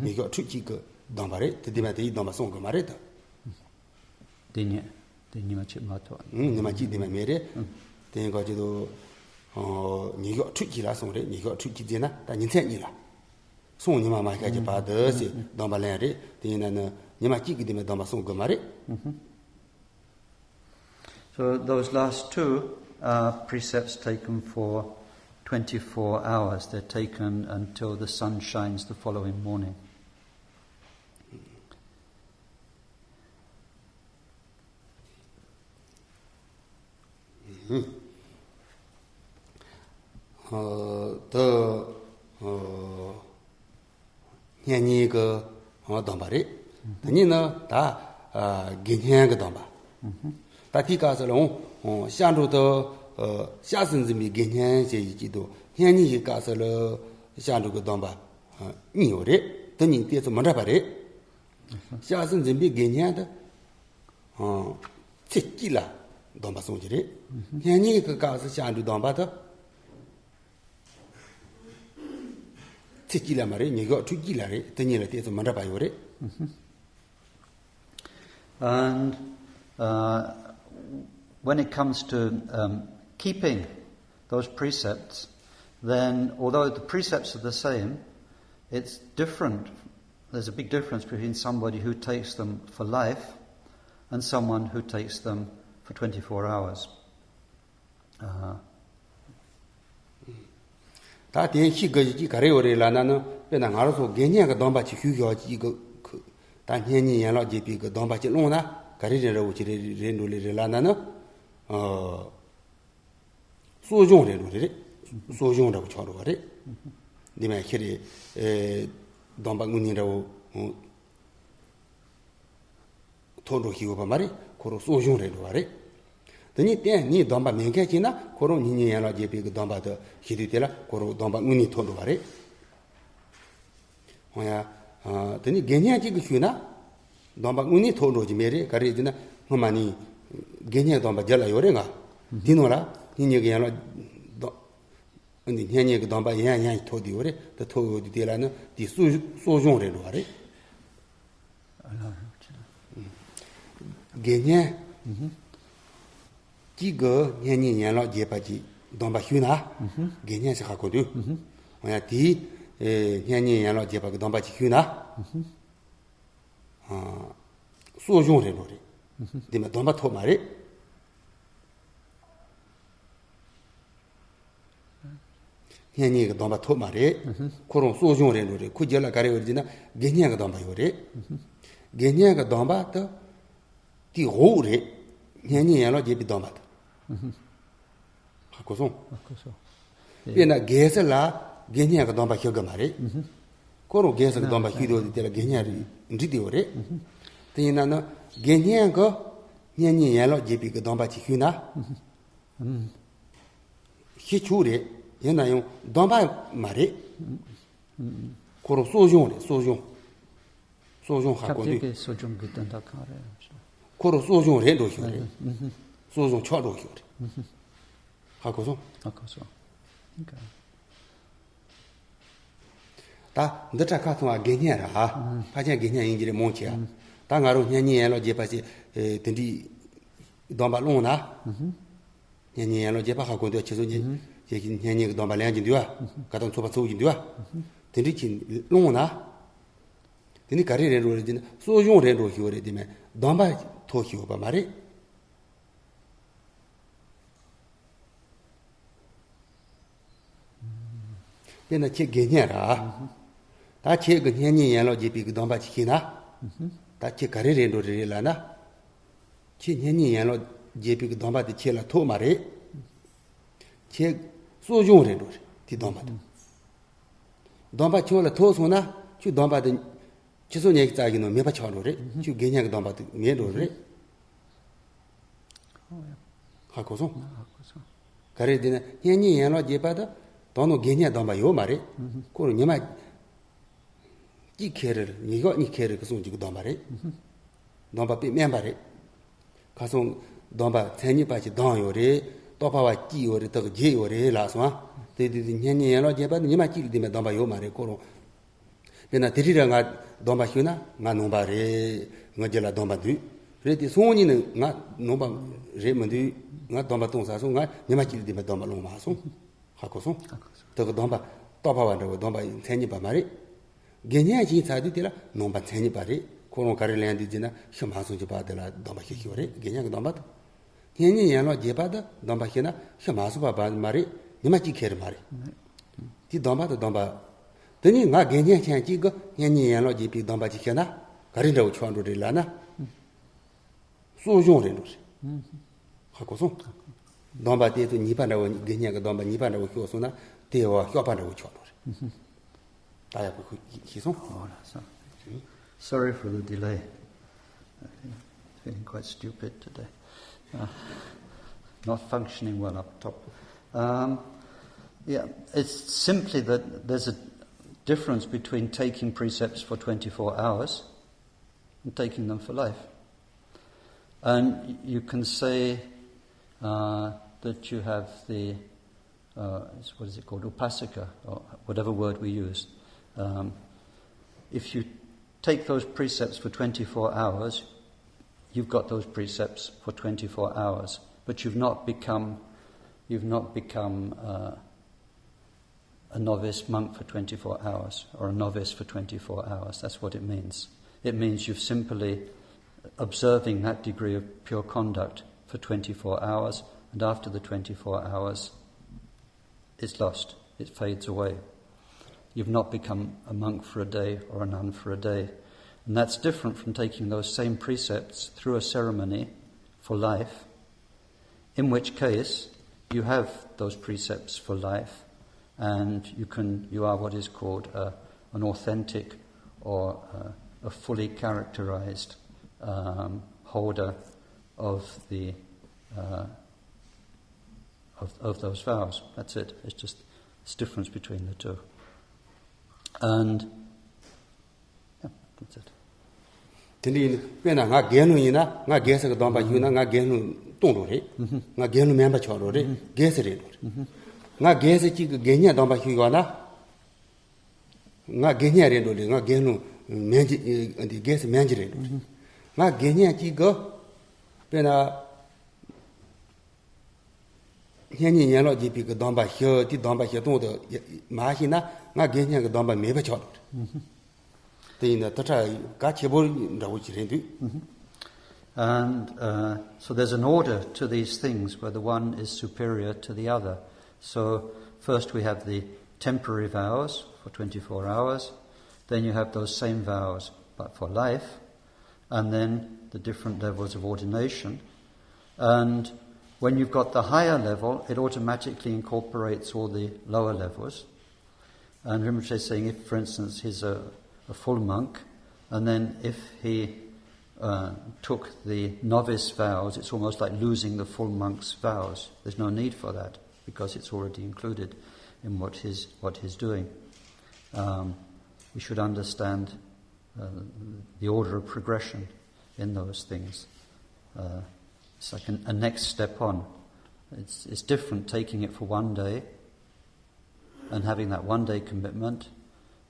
ཉིན་ཞག་ཁྲུ་གཅིག་གི་སྡོམ་པ་རེད། དེ་དེ་མ་དེ་ཡི་སྡོམ་པ་སྲུང་དགོས་མ་རེད་ད། དེ་ཉིན་དེ་ཉི་མ་གཅིག་མ་གཏོགས། ཉི་མ་གཅིག་དེ་མ་མེད་རེད། དེ་ཡིན་ག་ཅི་དུ་ཉིན་ཞག་ཁྲུ་གཅིག་ལ་སོང་རེད། ཉིན་ཞག་ཁྲུ་གཅིག་དེ་ན་ད་ཉིན་མཚན་གཉིས་ལ། སོང་ཉི་མ་མ་ཤར་གྱི་བར་དུ་ཟེར་སྡོམ་པ་ལེན་རེད། དེ་ཡིན་ན་ནི་ཉི་མ་གཅིག་གི་དེ་མ་སྡོམ་པ་སྲུང་དགོས་མ་རེད། So those last two are precepts taken for twenty-four hours. They're taken until the sun shines the following morning. ད་གཉེན་ཉེ་གི་སྡོམ་པ་རེད། ད་ཉིན་ནི་ད་དགེ་བསྙེན་གི་སྡོམ་པ། ད་དེའི་སྐབས་སུ་ལ་འོང་ཤ་འགྲོ་དུ་སྐྱབས་སུ་འཛིན་པའི་དགེ་བསྙེན་ཞེས་ཡི་གཅིག་ཏུ་གཉེན་ཉེ་གི་སྐབས་སུ་ལ་ཤ་འགྲོ་གི་སྡོམ་པ་གཉིས་ཡོད་རེད། དེ་གཉིས་ཏོག་ཙམ་མི་འདྲ་བ་རེད། སྐྱབས་སུ་འཛིན་པའི་དགེ་བསྙེན་དུ། ཚེ་གཅིག་ལ་སྡོམ་པ་སྲུང་གི་རེད། གཉེན་ཉེ་གི་སྐབས་སུ་ཤ་འགྲོའི་སྡོམ་པ་དུ། ཚེ་གཅིག་ལ་མ་རེད། ཉིན་ཞག་ཁྲུ་གཅིག་ལ་རེད། དེ་གཉིས་ལ་ཏོག་ཙམ་མི་འདྲ་བ་ཡོད་རེད། And uh, when it comes to um, keeping those precepts, then although the precepts are the same, it's different. There's a big difference between somebody who takes them for life and someone who takes them for twenty-four hours. Uh, ད་དེ་ཤི་དགོས་ཀྱི་ག་རེ་ཡོད་རེད་ལབ་ན་ནི། དཔེར་ན་ང་རང་ཚོ་དགེ་བསྙེན་གྱི་སྡོམ་པ་ཅིག་ཞུས་ཞོག་ཅིག་གི། ད་གཉེན་ཉེ་ཡན་ལག་བརྒྱད་པའི་གི་སྡོམ་པ་ཅིག་བླངས་ན་ག་རེ་རེད་འདྲ་བོ་ཅིག་རེད་རེད་འགྲོ་ལེ་རེད་ལབ་ན་ནི། གསོ་སྦྱོང་རེད་འགྲོ་རེད། གསོ་སྦྱོང་འདྲ་བོ་ཆགས་འགྲོ་བ་རེད། འདི་མ་ཤི་རེད། སྡོམ་པ་དངོས་གནས་འདྲ་བོ། ཐོག་འགྲོ་ཞིག་ཡོད་པ་མ་རེད། ཁོ་རང་གསོ་སྦྱོང་རེད་འགྲོ་བ་རེད། དེ་ནས་གཏན་ནས་སྡོམ་པ་མེད་མཁན་ཞིག་ན་ཁོ་རང་གཉེན་ཉེ་ཡན་ལག་བརྒྱད་པའི་གི་སྡོམ་པ་དུ་ཞིག་དུས་དེ་ལ་ཁོ་རང་སྡོམ་པ་དངོས་གནས་ཐོག་འགྲོ་བ་རེད། ཧོ་ཡ། དེ་ནས་དགེ་བསྙེན་གཅིག་གིས་ཞུས་ན་སྡོམ་པ་དངོས་གནས་ཐོག་འགྲོ་གི་མེད་རེད། ག་རེ་ཡིན་ན་སྔོན་མ་ནས་དགེ་བསྙེན་སྡོམ་པ་བརྒྱད་ལ་ཡོད་རེད་ང་། དེ་ནང་ལ་གཉེན་ཉེ་གི་ཡན་ལག་སྡོམ། འདི་གཉེན་ཉེ་གི་སྡོམ་པ་ཡང་ཡང་ཐོག་དེ་ཡོད་རེད། དེ་ཐོག་ཡོད་དུས་དེ་ལ་ནི་དེ་གསོ་གསོ་སྦྱོང་རེད་འགྲོ་བ་རེད། དགེ་བསྙེན་གཅིག་གི་གཉེན་ཉེ་ཡན་ལག་བརྒྱད་པ་གྱི་སྡོམ་པ་ཞུས་ན། དགེ་བསྙེན་ཞིག་ཧ་གོ་དུས། འོ་ཡ་དེའི་གཉེན་ཉེ་ཡན་ལག་བརྒྱད་པ་གི་སྡོམ་པ་ཅིག་ཞུས་ན། གསོ་སྦྱོང་རེད་འགྲོ་རེད། དེ་མ་སྡོམ་པ་ཐོག་མ་རེད། གཉེན་ཉེ་གི་སྡོམ་པ་ཐོག་མ་རེད། ཁོ་རང་གསོ་སྦྱོང་རེད་འགྲོ་རེད། ཁོ་རྒྱུད་ལ་ག་རེ་ཡོད་རེད་ཟེར་ན་དགེ་བསྙེན་གི་སྡོམ་པ་ཡོད་རེད། དགེ་བསྙེན་གི་སྡོམ་པ་དེ་དེའི་འོག་རེད། གཉེན་ཉེ་ཡན་ལག་བརྒྱད་པའི་སྡོམ་པ་དེ། ཧ་གོ་སོང་། ཧ་གོ་སོང་། དཔེར་ན་རྒྱལ་སྲས་ལ་དགེ་བསྙེན་གི་སྡོམ་པ་ཞུ་གི་མ་རེད། ཁོ་རང་རྒྱལ་སྲས་ཀྱི་སྡོམ་པ་ཞུས་ཡོད་དེ་དེ་ལ་དགེ་བསྙེན་རེད་འགྲིག་དེ་ཡོད་རེད། དེ་ཡིན་ན་ནི་དགེ་བསྙེན་གྱི་གཉེན་ཉེ་ཡན་ལག་བརྒྱད་པའི་གི་སྡོམ་པ་ཅིག་ཞུས་ན། ཞུ་ཆོག་རེད། ཡིན་ན་ཡང་སྡོམ་པ་མ་རེད། ཁོ་རང་གསོ་སྦྱོང་རེད། གསོ་སྦྱོང་། གསོ་སྦྱོང་ཧ་གོ་དུས། ཁྱབ་བརྡལ་གྱི་གསོ་སྦྱོང་གི་དོན་དག་གང་རེད། ཁོ་རང་གསོ་སྦྱོང་རེད་འགྲོ་ཞོར་རེད། གསོ་སྦྱོང་ཆགས་འགྲོ་ཞོར་རེད། ཧ་གོ་སོང་། ཧ་གོ་སོང་། ད་འདི་ཁྲ་ཁ་ཚང་བ་དགེ་བསྙེན་ར། ཕལ་ཆེར་དགེ་བསྙེན་ཡིན་གྱི་རེད་མོང་ཆེ་ཨ། ད་ང་རང་གཉེན་ཉེ་ཡན་ལག་བརྒྱད་པ་ཞིག་དེ་འདྲའི་སྡོམ་པ་བླངས་ན། གཉེན་ཉེ་ཡན་ལག་བརྒྱད་པ་ཧ་གོ་འདུག་ཁྱེད་ཚོ་གཉེན་ཉེ་གི་སྡོམ་པ་ལེན་གྱི་འདུག་ཨ། ཀ་དང་ཚོགས་པ་ཚོགས་ཀྱི་འདུག་ཨ། དེ་འདྲའི་ཅིག་བླངས་ན། དེ་ནི་ག་རེ་རེད་འགྲོ་རེད་ཟེར་ན། གསོ་སྦྱོང་རེད་འགྲོ་ཞུ་བ་རེད། དེ་མིན་སྡོམ་པ་ཐོབ་ཞུ་བ་མ་རེད། དཔེར་ན་ཁྱེད་དགེ་བསྙེན་ར། ད་ཁྱེད་ཀྱི་བསྙེན་གནས་ཡན་ལག་བརྒྱད་པའི་གི་སྡོམ་པ་ཅིག་བྱས་ན། ད་ཁྱེད་ག་རེ་རེད་འགྲོ་རེད་རེད་ལབ་ན། ཁྱེད་བསྙེན་གནས་ཡན་ལག་བརྒྱད་པའི་གི་སྡོམ་པ་དེ་ཁྱེད་ལ་ཐོབ་མ་རེད། ཁྱེད་གསོ་སྦྱོང་རེད་འགྲོ་རེད། དེ་སྡོམ་པ་དེ། སྡོམ་པ་ཁྱོད་ལ་ཐོབ་སོང་ན། ཁྱོད་སྡོམ་པ་དེ་ཁྱི་སོ་ཉལ་གི་རྩ་གི་ནང་མེད་པ་ཆགས་འགྲོ་རེད། ཁྱོད་དགེ་བསྙེན་གི་སྡོམ་པ་དེ་མེད་འགྲོ་རེད། ཧ་གོ་སོང་། ག་རེ་དེ་ན་བསྙེན་གནས་ཡན་ལག་བརྒྱད་པ་དང་དོན་དུ་དགེ་བསྙེན་སྡོམ་པ་ཡོད་མ་རེད། ཁོ་རང་ཉི་མ་གཅིག་ཁེ་རེ་ཉིན་ཞག་གཉིས་ཁེ་རེ་གི་སོང་གཅིག་གི་སྡོམ་པ་རེད། སྡོམ་པ་དཔེ་དམན་པ་རེད། ཁ་སང་སྡོམ་པ་མཚན་ཉིད་པ་ཞིག་བསྡམས་ཡོད་རེད། རྟོགས་པ་བ་སྐྱེས་ཡོད་རེད། དག་བརྒྱད་ཡོད་རེད་ལབ་སོང་ཨ། དེ་དུས་དེ་བསྙེན་གནས་ཡན་ལག་བརྒྱད་པ་ནི་ཉི་མ་གཅིག་ལས་བསྡད་པའི་སྡོམ་པ་ཡོད་མ་རེད། ཁོ་རང་། དཔེར་ན་དེ་རིང་ར་ང་སྡོམ་པ་ཞུས་ན་ང་ནོམ་པ་རེད། ང་རྒྱུད་ལ་སྡོམ་པ་འདུས་རེད། དེ་སང་ཉིན་ནི་ང་ནོམ་པ་རེད་མི་འདུག་ང་སྡོམ་པ་བཏང་ཚར་སོང་། ང་ཉི་མ་གཅིག་ལས་བསྡད་པའི་སྡོམ་པ་བླངས་མ་སོང་། ཧ་གོ་སོང་། དེ་གི་སྡོམ་པ་རྟོགས་པ་བ་འདྲ་བོ་སྡོམ་པ་མཚན་ཉིད་པ་མ་རེད། དགེ་བསྙེན་ཞིག་ཚར་དུས་དེ་ལ་ནོམ་པ་མཚན་ཉིད་པ་རེད། ཁོ་རང་ག་རེ་ལེན་འདུག་ཟེར་ན་ཤི་མ་སོང་གི་བར་དེ་ལ་སྡོམ་པ་ཞིག་ཞུ་བ་རེད། དགེ་བསྙེན་གྱི་སྡོམ་པ་དང་། བསྙེན་གནས་ཡན་ལག་བརྒྱད་པ་དང་སྡོམ་པ་ཞུས་ན་ཤི་མ་སོང་བ་བར་མ་རེད། ཉི་མ་གཅིག་ཁེ་རེ་མ་རེད། དེ་སྡོམ་པ་དང་སྡོམ་པ། དེ་ནི་ང་དགེ་བསྙེན་ཅན་གཅིག་གི་བསྙེན་གནས་ཡན་ལག་བརྒྱད་པའི་སྡོམ་པ་ཅིག་བྱས་ན་ག་རེ་འདྲ་བོ་ཆགས་འགྲོ་རེད་ལབ་ན། གསོ་སྦྱོང་རེད་འགྲོ་རེད། ཧ་གོ་སོང་། སྡོམ་པ་དེ་ཚོ་གཉིས་པ་འདྲ་བོ་དགེ་བསྙེན་གྱི་སྡོམ་པ་གཉིས་པ་འདྲ་བོ་ཤོར་སོང་ན་དེ་བ་གཤོག་པ་འདྲ་བོ་ཆགས་འགྲོ་རེད། ད་ཡག་པོ་ཤེས་སོང་། Oh, no, sorry. Sorry for the delay. Feeling quite stupid today. Uh, not functioning well up top. Um, yeah, it's simply that there's a difference between taking precepts for twenty-four hours and taking them for life. And you can say uh, that you have the, uh, what is it called, upasika, or whatever word we use. Um, if you take those precepts for twenty-four hours, you've got those precepts for twenty-four hours, but you've not become, you've not become uh, a novice monk for twenty-four hours or a novice for twenty-four hours. That's what it means. It means you've simply observing that degree of pure conduct for twenty-four hours, and after the twenty-four hours, it's lost, it fades away. You've not become a monk for a day or a nun for a day. And that's different from taking those same precepts through a ceremony for life, in which case you have those precepts for life, and you can, you are what is called a, an authentic or a, a fully characterized um, holder of the uh, of, of those vows. That's it. It's just this difference between the two. And yeah, that's it. དེ་འདྲ་ཡིན་ན་དཔེར་ན་ང་རྒན་ལྷུང་ཡིན་ན་ང་རྒན་ཟེར་གི་སྡོམ་པ་ཞུས་ན་ང་རྒན་ལྷུང་གཏོང་འགྲོ་རེད། ང་རྒན་ལྷུང་དམན་པ་ཆགས་འགྲོ་རེད། རྒན་ཟེར་རེད་འགྲོ་རེད། ང་རྒན་ཟེར་གཅིག་གི་དགེ་བསྙེན་སྡོམ་པ་ཞུས་ཡོད་ན། ང་དགེ་བསྙེན་རེད་འགྲོ་རེད། ང་རྒན་ལྷུང་དམན་གྱི་འདི་རྒན་ཟེར་དམན་གྱི་རེད་འགྲོ་རེད། ང་དགེ་བསྙེན་གཅིག་གི་དཔེར་ན། བསྙེན་གནས་ཡན་ལག་བརྒྱད་པའི་གི་སྡོམ་པ་བཞི་དེ་སྡོམ་པ་བཞི་སྟོང་དུ་མ་ཤེས་ན་ང་དགེ་བསྙེན་གི་སྡོམ་པ་མེད་པ་ཆགས་འགྲོ་རེད། དེ་ཡིན་ན་དེ་འདྲ་གལ་ཆེ་པོ་འདྲ་བོ་ཞིག་རེད་འདུག And uh, so there's an order to these things where the one is superior to the other. So first we have the temporary vows for twenty-four hours, then you have those same vows but for life, and then the different levels of ordination. And when you've got the higher level, it automatically incorporates all the lower levels. And Rinpoche is saying if, for instance, he's a, a full monk, and then if he uh, took the novice vows, it's almost like losing the full monk's vows. There's no need for that because it's already included in what he's, what he's doing. Um, we should understand uh, the order of progression in those things. Uh, it's like an, a next step on. It's, it's different taking it for one day and having that one day commitment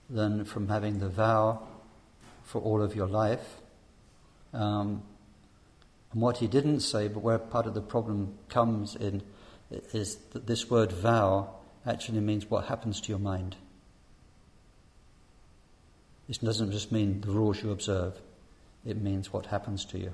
than from having the vow for all of your life. Um, and what he didn't say, but where part of the problem comes in, is that this word vow actually means what happens to your mind. It doesn't just mean the rules you observe, it means what happens to you.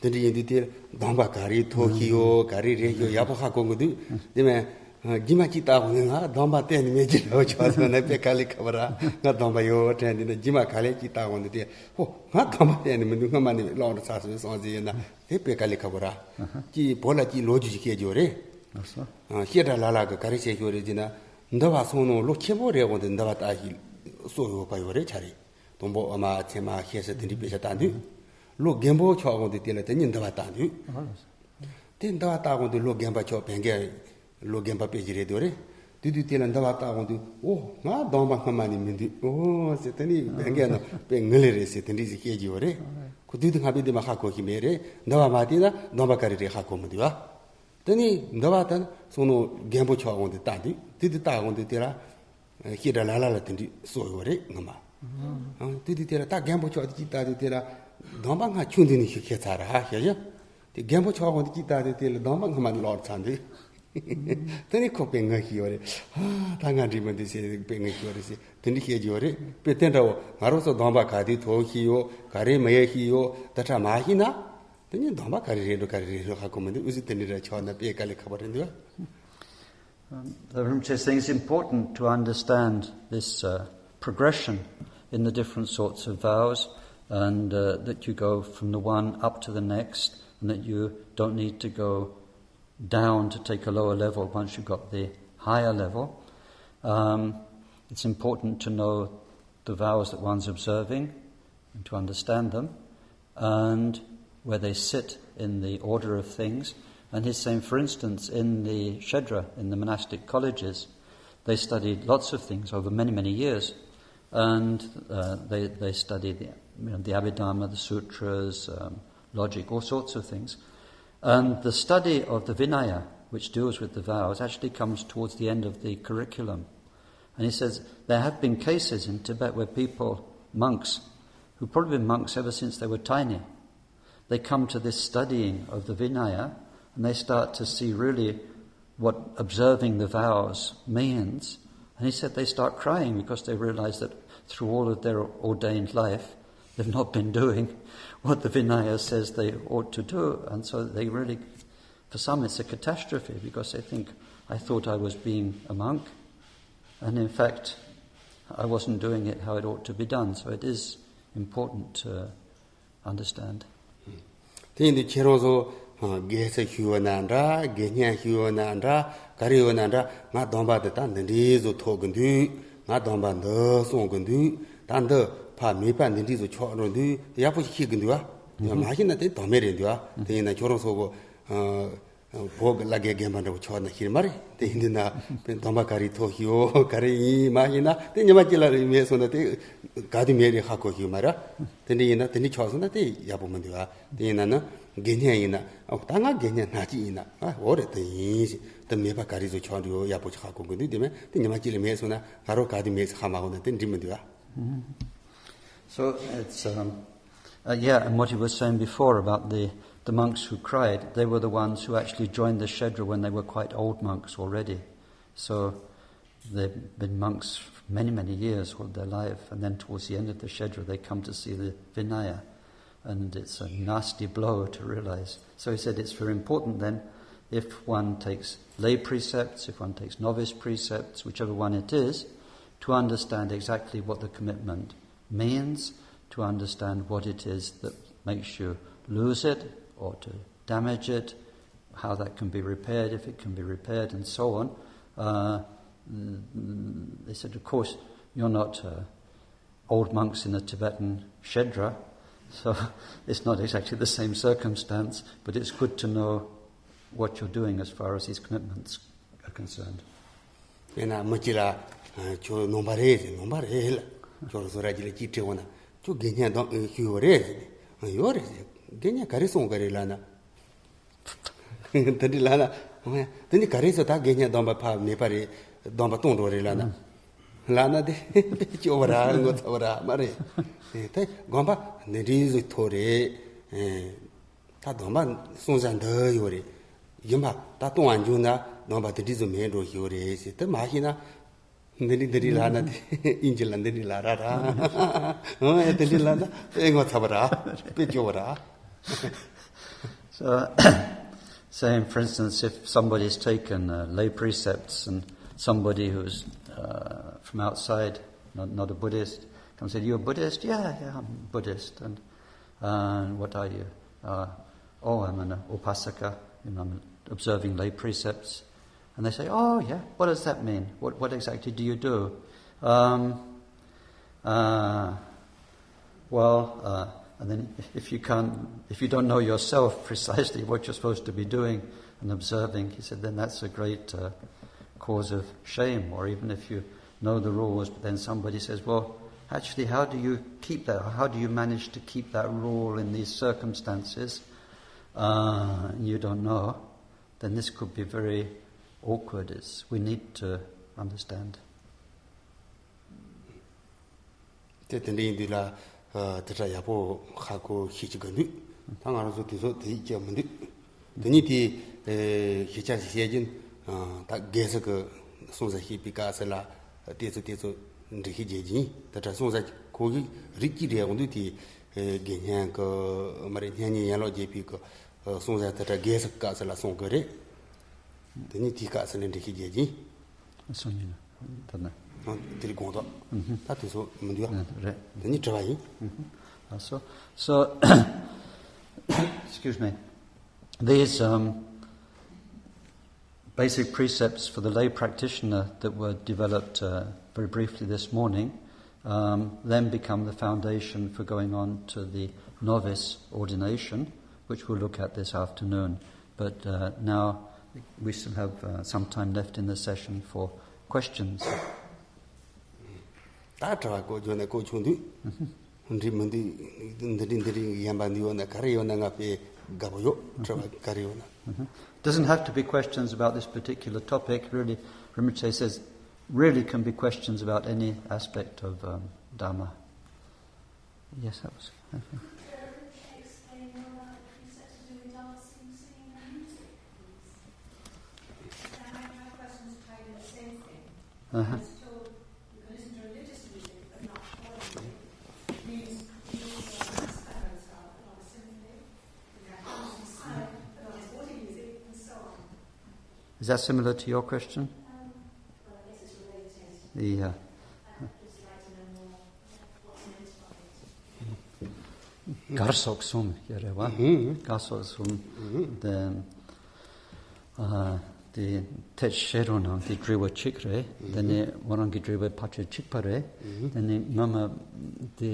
དེ་འདྲ་ཡིན་དུས་དེ་སྡོམ་པ་ག་རེ་ཐོག་གི་ཡོད། ག་རེ་རེད་ཡོད། ཡག་པོ་ཧ་གོ་གི་འདུག་དེ་མིན་རྗེས་མ་གཅིག་བལྟ་འོང་ནས་ང་སྡོམ་པ་གཏན་ནས་མེད་ཀྱི་རེད་ཆོག་སོང་ན་དཔེ་དཀའ་ལས་ཁག་པོ་ར། ང་སྡོམ་པ་ཡོད་དྲན་འདི་ན་རྗེས་མ་ག་ལེ་གཅིག་བལྟ་འོང་དུས་དེ་ཧོ་ང་སྡོམ་པ་གཏན་ནས་མི་འདུག་སྔ་མ་ནས་ལོག་འགྲོ་ཚར་སོང་སོང་ཟེར་ཡོད་ན་དེ་དཔེ་དཀའ་ལས་ཁག་པོ་ར། ཀྱི་བོད་ལ་ཀྱི་ལོ་རྒྱུས་ཤིག་བཤད་རྒྱུ་རེད། ཨ་སོ། ཨ་བཤད་གྲྭ་ལ་ལ་གི་ག་རེ་བཤད་རྒྱུ་རེད་ཟེར་ན། འདུལ་བ་གསུང་ནོ་ལོ་ཆེན་པོ་རེད་འོང་དུས་འདུལ་བ་ལྟ་ཞིག་གསོ་ཡོད་པ་ཡོད་རེད་ཆ་རེད། དང་པོ་ཨ་མ་ཚེ་མ་ཤེས་ས་དེ་འདྲའི་དཔེ་ཆ་ལྟ་འདུག་ལོ་རྒན་པོ་ཆགས་འོང་དུས་དེ་ལ་དེ་ཉིད་འདུལ་བ་ལྟ་འདུག་དེ་འདུལ་བ་ལྟ་འོང་དུས་ལོ་རྒན་པ་ཆགས་བན་རྒན་ལོ་རྒན་པ་དཔེ་ཞིག་རེད་འདུག་རེད། དུས་དུས་དེ་ལ་འདུལ་བ་ལྟ་འོང་དུས་ཨོ་ང་སྡོམ་པ་སྔ་མ་ནས་མི་འདུག་ཨོ་ཟེར་དེ་ནི་བན་རྒན་ནོ་དཔེ་ངུ་ལེ་རེད་ཟེར་དེ་འདྲའི་ཞིག་བཤད་ཀྱི་ཡོད་རེད། ཁོ་དུས་དུས་སྔ་པའི་དེ་མ་ཧ་གོ་ཞིག་མེད་རེད། འདུལ་བ་མ་བལྟས་ན་སྡོམ་པ་ག་རེ་རེད་ཧ་གོ་མི་འདུག་ཨ། དེ་ནི་འདུལ་བ་དང་གསུང་ནོ་རྒན་པོ་ཆགས་འོང་དུས་ལྟ་འདུག་དེ་དུས་ལྟ་འོང་དུས་དེ་ལ་ཤེས་ར་ལ་ལ་ལ་དེ་འདྲའི་གསོ་ཡོད་རེད་ངོ་མ། ཨང་དེ་དུས་དེ་ལ་ད་རྒན་པོ་ཆགས་དུས་ཅིག་ལྟ་དུས་དེ་ལ་སྡོམ་པ་སྔ་ཆུང་དུས་ནས་ཤིག་ཤེས་ཚར་ར་ཤེས་ཡ། དེ་རྒན་པོ་ཆགས་འོང་དུས་ཅིག་ལྟ་དུས་དེ་ལ་སྡོམ་པ་སྔ་མ་ནས་ལོག་ཚར་འདུག་དེ་ནི་ཁོ་དཔེ་ངུ་ཤི་ཡོད་རེད། ཧ་ད་ང་འགྲིག་མི་འདུག་ཟེར་དཔེ་ངུ་ཤི་ཡོད་རེད་ཟེར་དེ་འདྲའི་བཤད་ཀྱི་ཡོད་རེད། དཔེ་དེ་འདྲ་བོ་ང་རང་ཚོ་སྡོམ་པ་ག་དུས་ཐོག་ཤི་ཡོད་ག་རེ་མ་ཡེ་ཤི་ཡོད་ད་ཁྲ་མ་ཤི་ན། དེ་ནི་སྡོམ་པ་ག་རེ་རེད་འགྲོ་ག་རེ་རེད་འགྲོ་ཧ་གོ་མི་འདུག་དབུ་ཟི་དེ་འདྲ་ར་ཆགས་ན་དཔེ་དཀའ་ལས་ཁག་པོ་རེད་འདུག Um, the Rinpoche is saying it's important to understand this uh, progression in the different sorts of vows, and uh, that you go from the one up to the next, and that you don't need to go down to take a lower level once you've got the higher level. Um, it's important to know the vows that one's observing and to understand them, and where they sit in the order of things. And he's saying, for instance, in the Shedra, in the monastic colleges, they studied lots of things over many, many years. And uh, they, they studied the, you know, the Abhidharma, the sutras, um, logic, all sorts of things. And the study of the Vinaya, which deals with the vows, actually comes towards the end of the curriculum. And he says there have been cases in Tibet where people, monks, who've probably been monks ever since they were tiny, they come to this studying of the Vinaya and they start to see really what observing the vows means. And he said they start crying because they realize that through all of their ordained life, they've not been doing what the Vinaya says they ought to do. And so they really, for some, it's a catastrophe because they think, I thought I was being a monk. And in fact, I wasn't doing it how it ought to be done. So it is important to understand. དེ་ཡིན་དུས་ཁྱེད་རང་ཚོ་དགེ་རྩ་ཞུས་ཡོད་ན་འདྲ། དགེ་བསྙེན་ཞུས་ཡོད་ན་འདྲ། ག་རེ་ཡོད་ན་འདྲ། ང་སྡོམ་པ་འདི་ལྟར་འདི་འདྲའི་བཟོ་ཐོག་གི་འདུག་ང་སྡོམ་པ་འདི་སྲུང་གི་འདུག་ད་འདི་ཕ་མེས་པ་འདི་འདྲའི་བཟོ་ཆོག་འགྲོ་འདུག་ཡག་པོ་ཞིག་ཤེས་གི་འདུག་ཨ། མ་ཤེས་ན་དེ་དོན་མེད་རེད་འདུག་ཨ། དེ་ཡིན་ན་ཁྱོད་རང་ཚོ་གོ་བོད་ཀྱི་བླ་རྒན་རྒན་པ་འདྲ་བོ་ཆགས་ན་ཤེས་མ་རེད། དེ་ཡིན་དུས་ན་སྡོམ་པ་ག་རེ་ཐོག་ཤིའོ་ག་རེ་ཡིན་མ་ཤེས་ན་དེ་ཉི་མ་གཅིག་ལ་རེ་མེད་སོང་ན་དེ་ག་དུས་མེད་རེད་ཧ་གོ་ཤེས་མ་རེད། དེ་འདྲ་ཡིན་ན་དེ་འདྲ་ཆགས་སོང་ན་དེ་ཡག་པོ་མི་འདུག་ཨ། དེ་ཡིན་ན་ན་དགེ་བསྙེན་ཡིན་ན་ཨ་ད་ང་དགེ་བསྙེན་སྣ་གཅིག་ཡིན་ན་ཨ་འོ་རེད་དེ་ཡིན་ཞེས་དེ་མེད་པ་ག་རེ་བཟོ་ཆགས་འདུག་ཡག་པོ་ཆགས་ཧ་གོ་དགོས་འདུག་དེ་མེད་དེ་ཉི་མ་གཅིག་ལ་མེད་སོང་ན་ང་རོ་ག་དུས་མེད་ཧ་མ་གོ་ན་དེ་འགྲིག་མི་འདུག་ཨ། So it's um, uh, yeah, and what he was saying before about the the monks who cried, they were the ones who actually joined the Shedra when they were quite old monks already. So they've been monks for many, many years all their life, and then towards the end of the Shedra, they come to see the Vinaya, and it's a nasty blow to realize. So he said it's very important then, if one takes lay precepts, if one takes novice precepts, whichever one it is, to understand exactly what the commitment means, to understand what it is that makes you lose it or to damage it, how that can be repaired, if it can be repaired, and so on. Uh, they said, of course, you're not uh, old monks in a Tibetan Shedra, so it's not exactly the same circumstance, but it's good to know what you're doing as far as these commitments are concerned. དེ་ན་མི་གཅིག་ལ་ཁྱོད་ནོམ་པ་རེད་ཟེར། ནོམ་པ་རེད་ལ་ཁྱོད་རང་སོ་ར་གཅིག་ལ་གཅིག་དྲི་འོང་ན་ཁྱོད་དགེ་བསྙེན་དང་ཞུས་ཡོད་རེད་ཟེར། ཡོད་རེད་ཟེར། དགེ་བསྙེན་ག་རེ་སོང་ག་རེད་ལབ་ན། དེ་འདྲི་ལབ་ན། དེ་འདྲི་ག་རེ་ཟེར་ད་དགེ་བསྙེན་སྡོམ་པ་ཕ་མེད་པ་རེད། སྡོམ་པ་གཏོང་འགྲོ་རེད་ལབ་ན། ལབ་ན་དེ་སྐྱོ་བ་ར་ངོ་ཚ་བ་ར་མ་རེད། དེ་དགོན་པ་འདི་འདྲི་ཟིག་ཐོག་རེད། ད་སྡོམ་པ་སྲུང་བྱ་འདི་ཡོད་རེད། ཡིན་པ་ད་གཏོང་བ་འཇུག་ན་སྡོམ་པ་དེ་འདྲི་ཟིག་མེད་འགྲོ་ཞིག་ཡོད་རེད་ཟེར་དེ་མ་ཤེས་ན། འདི་འདྲི་འདི་འདྲི་ལ་ན་དེ་ཨིན་ཇི་ལ་འདི་འདྲི་ལ་ར་ར། ཨོ་ཨེ་འདི་འདྲི་ལ་ན་དཔེ་ངོ་ཚ་བ་ར། དཔེ་སྐྱོ་བ་ར། So, say, for instance, if somebody's taken uh, lay precepts and somebody who's uh, from outside, not, not a Buddhist, comes and says, "You're a Buddhist?" "Yeah, yeah, I'm Buddhist." "And, uh, what are you?" Uh, "Oh, I'm an upasaka, you know, I'm observing lay precepts." And they say, "Oh, yeah, what does that mean? What, what exactly do you do?" Um, uh, well, uh, and then if you can't, if you don't know yourself precisely what you're supposed to be doing and observing, he said, then that's a great uh, cause of shame. Or even if you know the rules, but then somebody says, "Well, actually, how do you keep that? How do you manage to keep that rule in these circumstances?" Uh, and you don't know, then this could be very awkward. It's, we need to understand. དེ་དེ་འདྲ་ཡིན་དུས་ལ་དེ་འདྲ་ཡག་པོ་ཧ་གོ་ཤེས་ཀྱི་གི་འདུག་ད་ང་རང་ཚོ་དེ་ཚོ་དེ་ཡིག་ཀྱང་མི་འདུག་དེ་ཉིད་དེ་ཤེས་བྱ་ཞིག་བཤད་ཀྱིན་ད་རྒན་ཟིག་གི་སོང་ས་ཤེས་པའི་སྐབས་སུ་ལ་དེ་ཚོ་དེ་ཚོ་འགྲེལ་བཤད་རྒྱག་གྱིན་ད་འདྲ་སོང་ས་ཁོ་གི་རིགས་ཀྱི་རེ་འོང་དུས་དེ་རྒན་སྙན་གི་མ་རེད་སྙན་ཉིན་ཡན་ལག་རྒྱས་པའི་གི་སོང་ས་དེ་འདྲ་རྒན་ཟིག་སྐབས་སུ་ལ་སོང་གི་རེད། དེ་ནི་དེའི་སྐབས་སུ་ལ་འགྲེལ་བཤད་རྒྱག་གྱིན། སོང་ཉིན་ད་ནི། དེ་རིགས་དགོངས་དག་ད་དེ་ཚོ་མི་འདུག་ཨ། རེད། དེ་ནི་དྲི་བ་ཡིན། Uh, so, so excuse me. These um, basic precepts for the lay practitioner that were developed uh, very briefly this morning um, then become the foundation for going on to the novice ordination, which we'll look at this afternoon. But uh, now we still have uh, some time left in the session for questions. ད་དྲི་བ་གོ་བརྗོད་ན་གོ་ཆུང་དུས། འདྲི་མི་འདུག་འདི་འདྲི་འདི་འདྲི་ཡན་པ་འདི་ཡོད་ན་ག་རེ་ཡོད་ན་ང་དཔེ་དགའ་པོ་ཡོད་དྲི་བ་ག་རེ་ཡོད་ན། Doesn't have to be questions about this particular topic. Really, Rinpoche says, really can be questions about any aspect of um, Dharma. Yes, that was. Okay. Explain more about the precepts to do with dancing, singing, and music, please. And I have questions tied in the same thing. Uh-huh. I was told you can listen to religious music, but not choral music. Means you can dance by yourself, not a symphony. You can have music, but not sporting music, and so on. Is that similar to your question? Um, well, I guess it's related. Yeah. གར་སོགས་གསུམ་ཡོད་རེད་བ། གར་སོགས་གསུམ། དེ་ཨ་དེ་ཐེ་ཤེ་རོ་ནང་དེ་དྲི་བ་གཅིག་རེད། དེ་ནས་མོ་རང་གི་དྲི་བ་ཕལ་ཆེར་གཅིག་པ་རེད། དེ་ནས་ངོ་མ་དེ་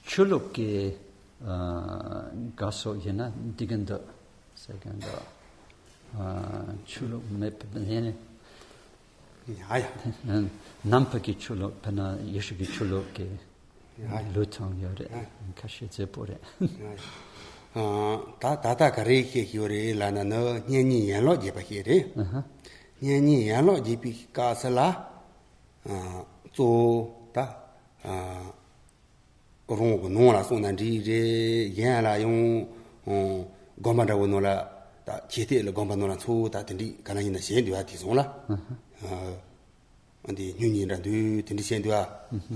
ཆོས་ལུགས་ཀྱི་ཨ་གར་སོགས་ཡིན་ན་འགྲིག་གི་འདུག་ཟེར་གི་འདུག་ཨ་ཆོས་ལུགས་མེད་པ་ནས། ཡ་ཡ། ནང་པ་གི་ཆོས་ལུགས་དཔེར་ན་ཡེ་ཤུ་གི་ཆོས་ལུགས་ཀྱི་ཡ་ཡ། ལུས་ཚང་ཡོད་རེད། ཡ་ཡ། ཁ་ཤས་མཛེས་པོ་རེད། ཡ་ཡ། ཨ་ད་ད་ལྟ་ག་རེ་བཤད་ཡོད་རེད་ལབ་ན་ནི་སྙན་ཉིན་ཡན་ལག་རྒྱས་པ་བཤད་རེད། ཨ་ཧ། སྙན་ཉིན་ཡན་ལག་རྒྱས་པའི་སྐབས་སུ་ལ་ཨ་གཙོ་བོ་ད་ཨ། རང་གི་ནང་ལ་སོང་ན་འགྲིག་རེད། གཞན་ལ་ཡང་ཨང་། དགོན་པ་འདྲ་བོ་ནང་ལ་ད་ཆོས་སྡེ་ལ་དགོན་པ་ནང་ལ་ཚུར་ད་དེ་འདྲའི་ག་ལ་ཡིན་ན་བྱས་འདུག་ཨ། དེ་སོང་ལ་ཨ་འདི་སྙུང་གནས་འདྲ་འདུག་དེ་འདྲ་བྱས་འདུག་ཨ།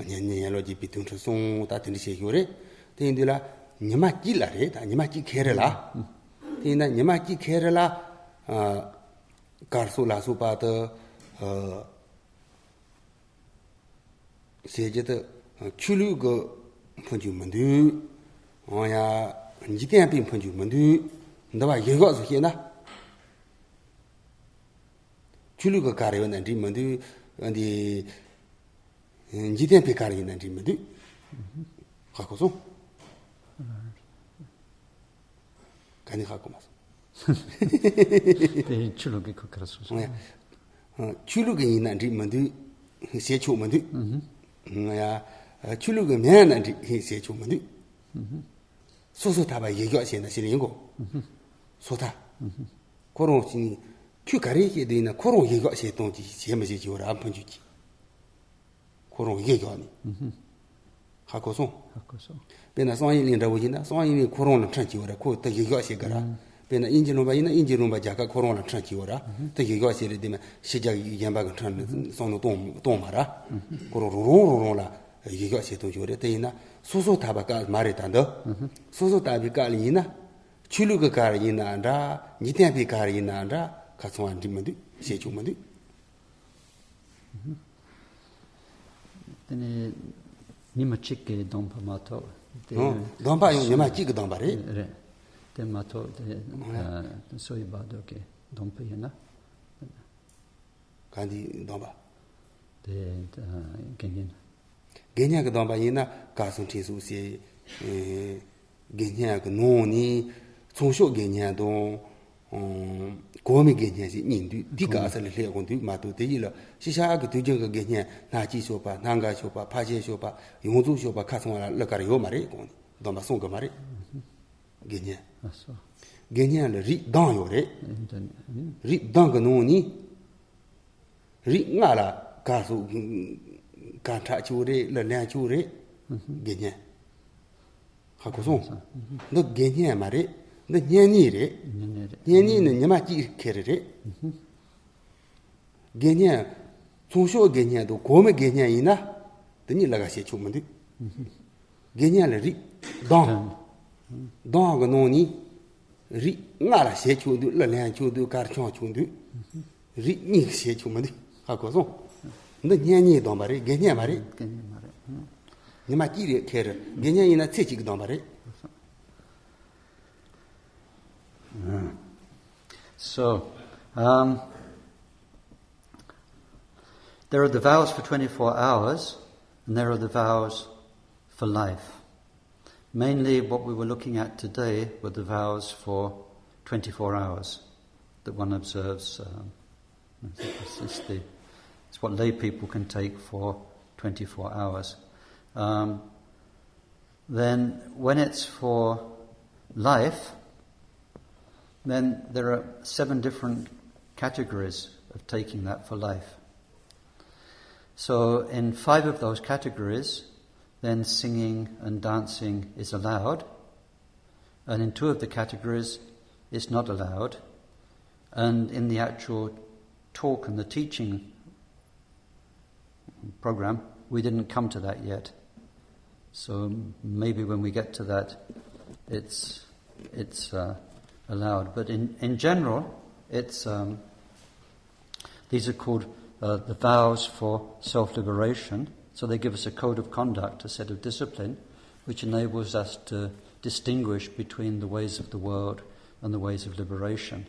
སྙན་ཉིན་ཡན་ལག་རྒྱས་པའི་དོན་ཁྲིད་སོང་ད་དེ་འདྲ་བྱས་ཡོད་རེད། དེ་ཡིན་དུས་ལ་ཉི་མ་གཅིག་ལ་རེད། ད་ཉི་མ་གཅིག་ཁེ་རེ་ལ། དེ་ཡིན་ན་ཉི་མ་གཅིག་ཁེ་རེ་ལ་ཨ་གར་སོགས་ལ་སོགས་པ་དུ་ཨ། ཟེར་རྒྱུ་དེ་ཆོས་ལུགས་ཀྱི་འཕོ་འགྱུར་མི་འདུག་འོ་ཡ། འཇིག་རྟེན་པའི་འཕོ་འགྱུར་མི་འདུག་འདི་བ་ཡོད་ཡོད་སུ་བཤད་ན། ཆོས་ལུགས་ཀྱི་གར་ཡོད་ན་འགྲིག་མི་འདུག་འདི་འཇིག་རྟེན་པའི་གར་ཡིན་ན་འགྲིག་མི་འདུག་ཧ་གོ་སོང་། ག་ནས་ཧ་གོ་མ་སོང་། དེ་ཆོས་ལུགས་ཀྱི་ཁུ་ཁར་སོང་སོང་། ཆོས་ལུགས་ཀྱི་ཡིན་ན་འགྲིག་མི་འདུག་ཟེར་ཆོག་མི་འདུག་ཡ། ཆོས་ལུགས་ཀྱི་མིན་ན་འགྲིག་ཟེར་ཆོག་མི་འདུག་སོ་སོ་ཐར་པ་ཡིག་ཡོག་བྱས་ན་ཞིག་ཡིན་གོ་སོ་ཐར། ཁོ་རང་ཞིག་ཁྱོད་ག་རེ་བཤད་འདུག་ཡིན་ན་ཁོ་རང་ཡིག་ཡོག་བྱས་གཏོང་གི་བྱས་མི་བྱེད་ཀྱི་བར་འཕོ་འགྱུར་གྱི། ཁོ་རང་ཡིག་ཡོག་ནི། ཧ་གོ་སོང་། ཧ་གོ་སོང་། དཔེར་ན་གསང་ཡིག་གླིང་འདྲ་བོ་ཡིན་ན་གསང་ཡིག་གླིང་ཁོ་རང་ལ་ཕྲན་གྱི་བར་ཁོ་ད་ཡིག་ཡོག་བྱེད་གི་ར། དཔེར་ན་དབྱིན་ཇི་ལུང་པ་ཡིན་ན་དབྱིན་ཇི་ལུང་པ་རྒྱལ་ཁབ་ཁོ་རང་ལ་ཁྲིམས་བྱས་ཡོད་ར། དེ་གཞི་བཞག་བྱས་རེད་དེ་མ་ཕྱི་རྒྱལ་གཞན་པ་གི་ཁྲིམས་ནི་བསམ་བློ་གཏོང་གཏོང་མ་ར། ཁོ་རང་རང་རང་རང་རང་ལ་གཞི་བཞག་བྱེད་སྟངས་ཤིག་རེད། དེ་ཡིན་ན་སོ་སོ་ཐར་པ་སྐབས་མ་རེད། ད་འདི་སོ་སོ་ཐར་པའི་སྐབས་ལ་ཡིན་ན་ཆོས་ལུགས་ཀྱི་སྐབས་ལ་ཡིན་ན་འདྲ། འཇིག་རྟེན་པའི་སྐབས་ལ་ཡིན་ན་འདྲ། ཁ་ཚང་བ་འགྲིག་མི་འདུག་བྱེད་ཆོག་མི་འདུག་དེ་ནས་ཉི་མ་གཅིག་གི་སྡོམ་པ་མ་གཏོགས་དེ། ཨང་། སྡོམ་པ་ཡང་ཉི་མ་གཅིག་གི་སྡོམ་པ་རེད། རེད། དེ་མ་གཏོགས་དེ། ཨང་། ཨ། སོ་ཡི་བར་དོ་གི་སྡོམ་པ་ཡིན་ན། ག་འདི་སྡོམ་པ། དེ། ཨ། དགེ་བསྙེན། དགེ་བསྙེན་གྱི་སྡོམ་པ་ཡིན་ན་གར་སོགས་འཕྲིན་སོགས་ཟེར། ཨེ། དགེ་བསྙེན་གྱི་ནང་ནས་ཚོགས་ཞུགས་དགེ་བསྙེན་དང་། ཨང་། གོ་མི་དགེ་བསྙེན་ཞེས་གཉིས་འདུག་འདི་ག་ས་ལ་སླེབས་དགོས་འདུག་མ་གཏོགས་དེ་ཡིན་ལ་ཤི་ཤ་གི་དུས་རྒྱུན་གྱི་དགེ་བསྙེན་སྣ་གཅིག་ཞུགས་པ། སྣ་འགའ་ཞུགས་པ། ཕར་ཕྱིན་ཞུགས་པ། ཡོངས་རྫོགས་ཞུགས་པ། ཁ་ཚང་བ་ལ་གླུ་གར་ཡོད་མ་རེད། གོང་ནས་སྡོམ་པ་གསུང་གི་མ་རེད། དགེ་བསྙེན། ཨ་སོ། དགེ་བསྙེན་ལ་རིགས་གདངས་ཡོད་རེད། ཨེ། འདི་ནི། རིགས་གདངས་ཀྱི་ནང་ནས་རིགས་ལྔ་ལ་གར་སོགས་གར་འཁྲབ་ཆོག་རེད། གླུ་ལེན་ཆོག་རེད། དགེ་བསྙེན། ཧ་གོ་སོང་། འདི་དགེ་བསྙེན་མ་རེད། འདི་བསྙེན་གནས་རེད། བསྙེན་གནས་རེད། བསྙེན་གནས་ནི་ཉི་མ་གཅིག་ཁེལ་རེད། དགེ་བསྙེན། ཚོགས་ཞུགས་དགེ་བསྙེན་དང་གོ་མི་དགེ་བསྙེན་ཡིན་ན་དེ་གཉིས་ལ་ག་བྱེད་ཆོག་མི་འདུག་དགེ་བསྙེན་ལ་རིགས་གདངས། གདངས་ཀྱི་ནང་ནས་རིགས་ལྔ་ལ་བྱེད་ཆོག་འདུག་གླུ་ལེན་ཆོག་འདུག་གར་འཁྱམ་ཆོག་འདུག་རིགས་གཉིས་བྱེད་ཆོག་མི་འདུག་ཧ་གོ་སོང་། འདི་བསྙེན་གནས་སྡོམ་པ་རེད། དགེ་བསྙེན་མ་རེད། དགེ་བསྙེན་མ་རེད། ཉི་མ་གཅིག་རེ་ཁེལ་རེད། དགེ་བསྙེན་ཡིན་ན་ཚེ་གཅིག་གི་སྡོམ་པ་རེད། So, um, there are the vows for twenty-four hours, and there are the vows for life. Mainly, what we were looking at today were the vows for twenty-four hours that one observes. Um, I think this is the, it's what lay people can take for twenty-four hours. Um, then, when it's for life, then there are seven different categories of taking that for life. So, in five of those categories, then singing and dancing is allowed, and in two of the categories, it's not allowed, and in the actual talk and the teaching program, we didn't come to that yet. So maybe when we get to that, it's, it's, uh, allowed. But in, in general, it's, um, these are called, uh, the vows for self-liberation. So they give us a code of conduct, a set of discipline, which enables us to distinguish between the ways of the world and the ways of liberation.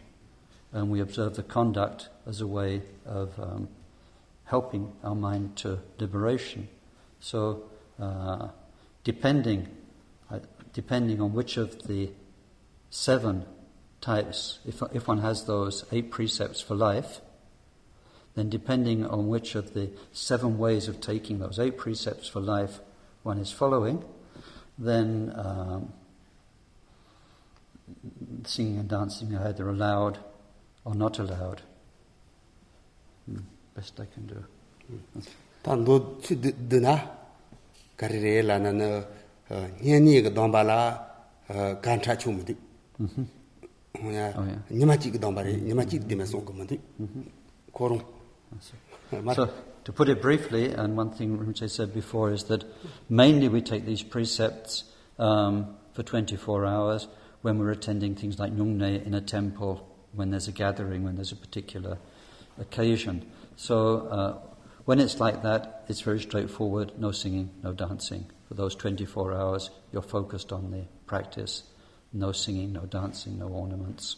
And we observe the conduct as a way of, um, helping our mind to liberation. So, uh, depending, uh, depending on which of the seven types, if, if one has those eight precepts for life, then depending on which of the seven ways of taking those eight precepts for life one is following, then, um, singing and dancing are either allowed or not allowed. Hmm, best I can do. ད་མདོ་ཚིག་འདི་འདི་ན་ག་རེ་རེད་ལབ་ན་ནི། ཨ། བསྙེན་གནས་ཀྱི་སྡོམ་པ་ལ། ཨ། གར་འཁྲབ་ཆོག་མི་འདུག་ཨོ་ཡ། ཉི་མ་གཅིག་གི་སྡོམ་པ་རེད། ཉི་མ་གཅིག་དེ་མ་སོང་གི་མི་འདུག་ཁོ་རང་མ། So, to put it briefly, and one thing Rinpoche said before is that mainly we take these precepts, um, for twenty-four hours when we're attending things like Nyungne in a temple, when there's a gathering, when there's a particular occasion. So, uh, when it's like that, it's very straightforward, no singing, no dancing for those twenty-four hours. You're focused on the practice. No singing, no dancing, no ornaments.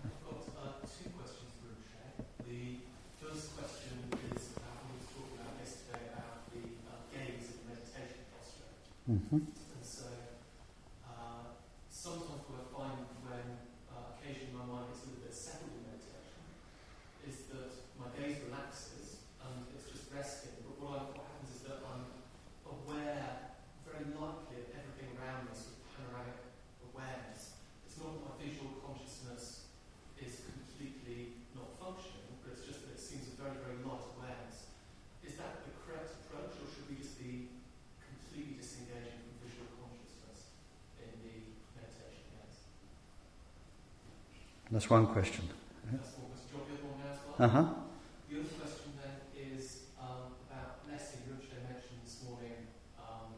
I've got, uh, two questions for Rinpoche. The first question is about what we were talking about yesterday about the, uh, gaze and meditation posture. And so, uh, sometimes what I find when, uh, occasionally my mind gets a little bit settled in meditation is that my gaze relaxes and it's just resting. But what, I, what happens is that I'm aware, very lightly, of everything around me, sort of panoramic awareness. It's not that my visual consciousness is completely not functioning, but it's just that it seems a very, very light awareness. Is that the correct approach, or should we just be That's one question. That's one question. Do you want the other one now as well? Uh-huh. The other question then is, um, about blessing. Rinpoche mentioned this morning, um,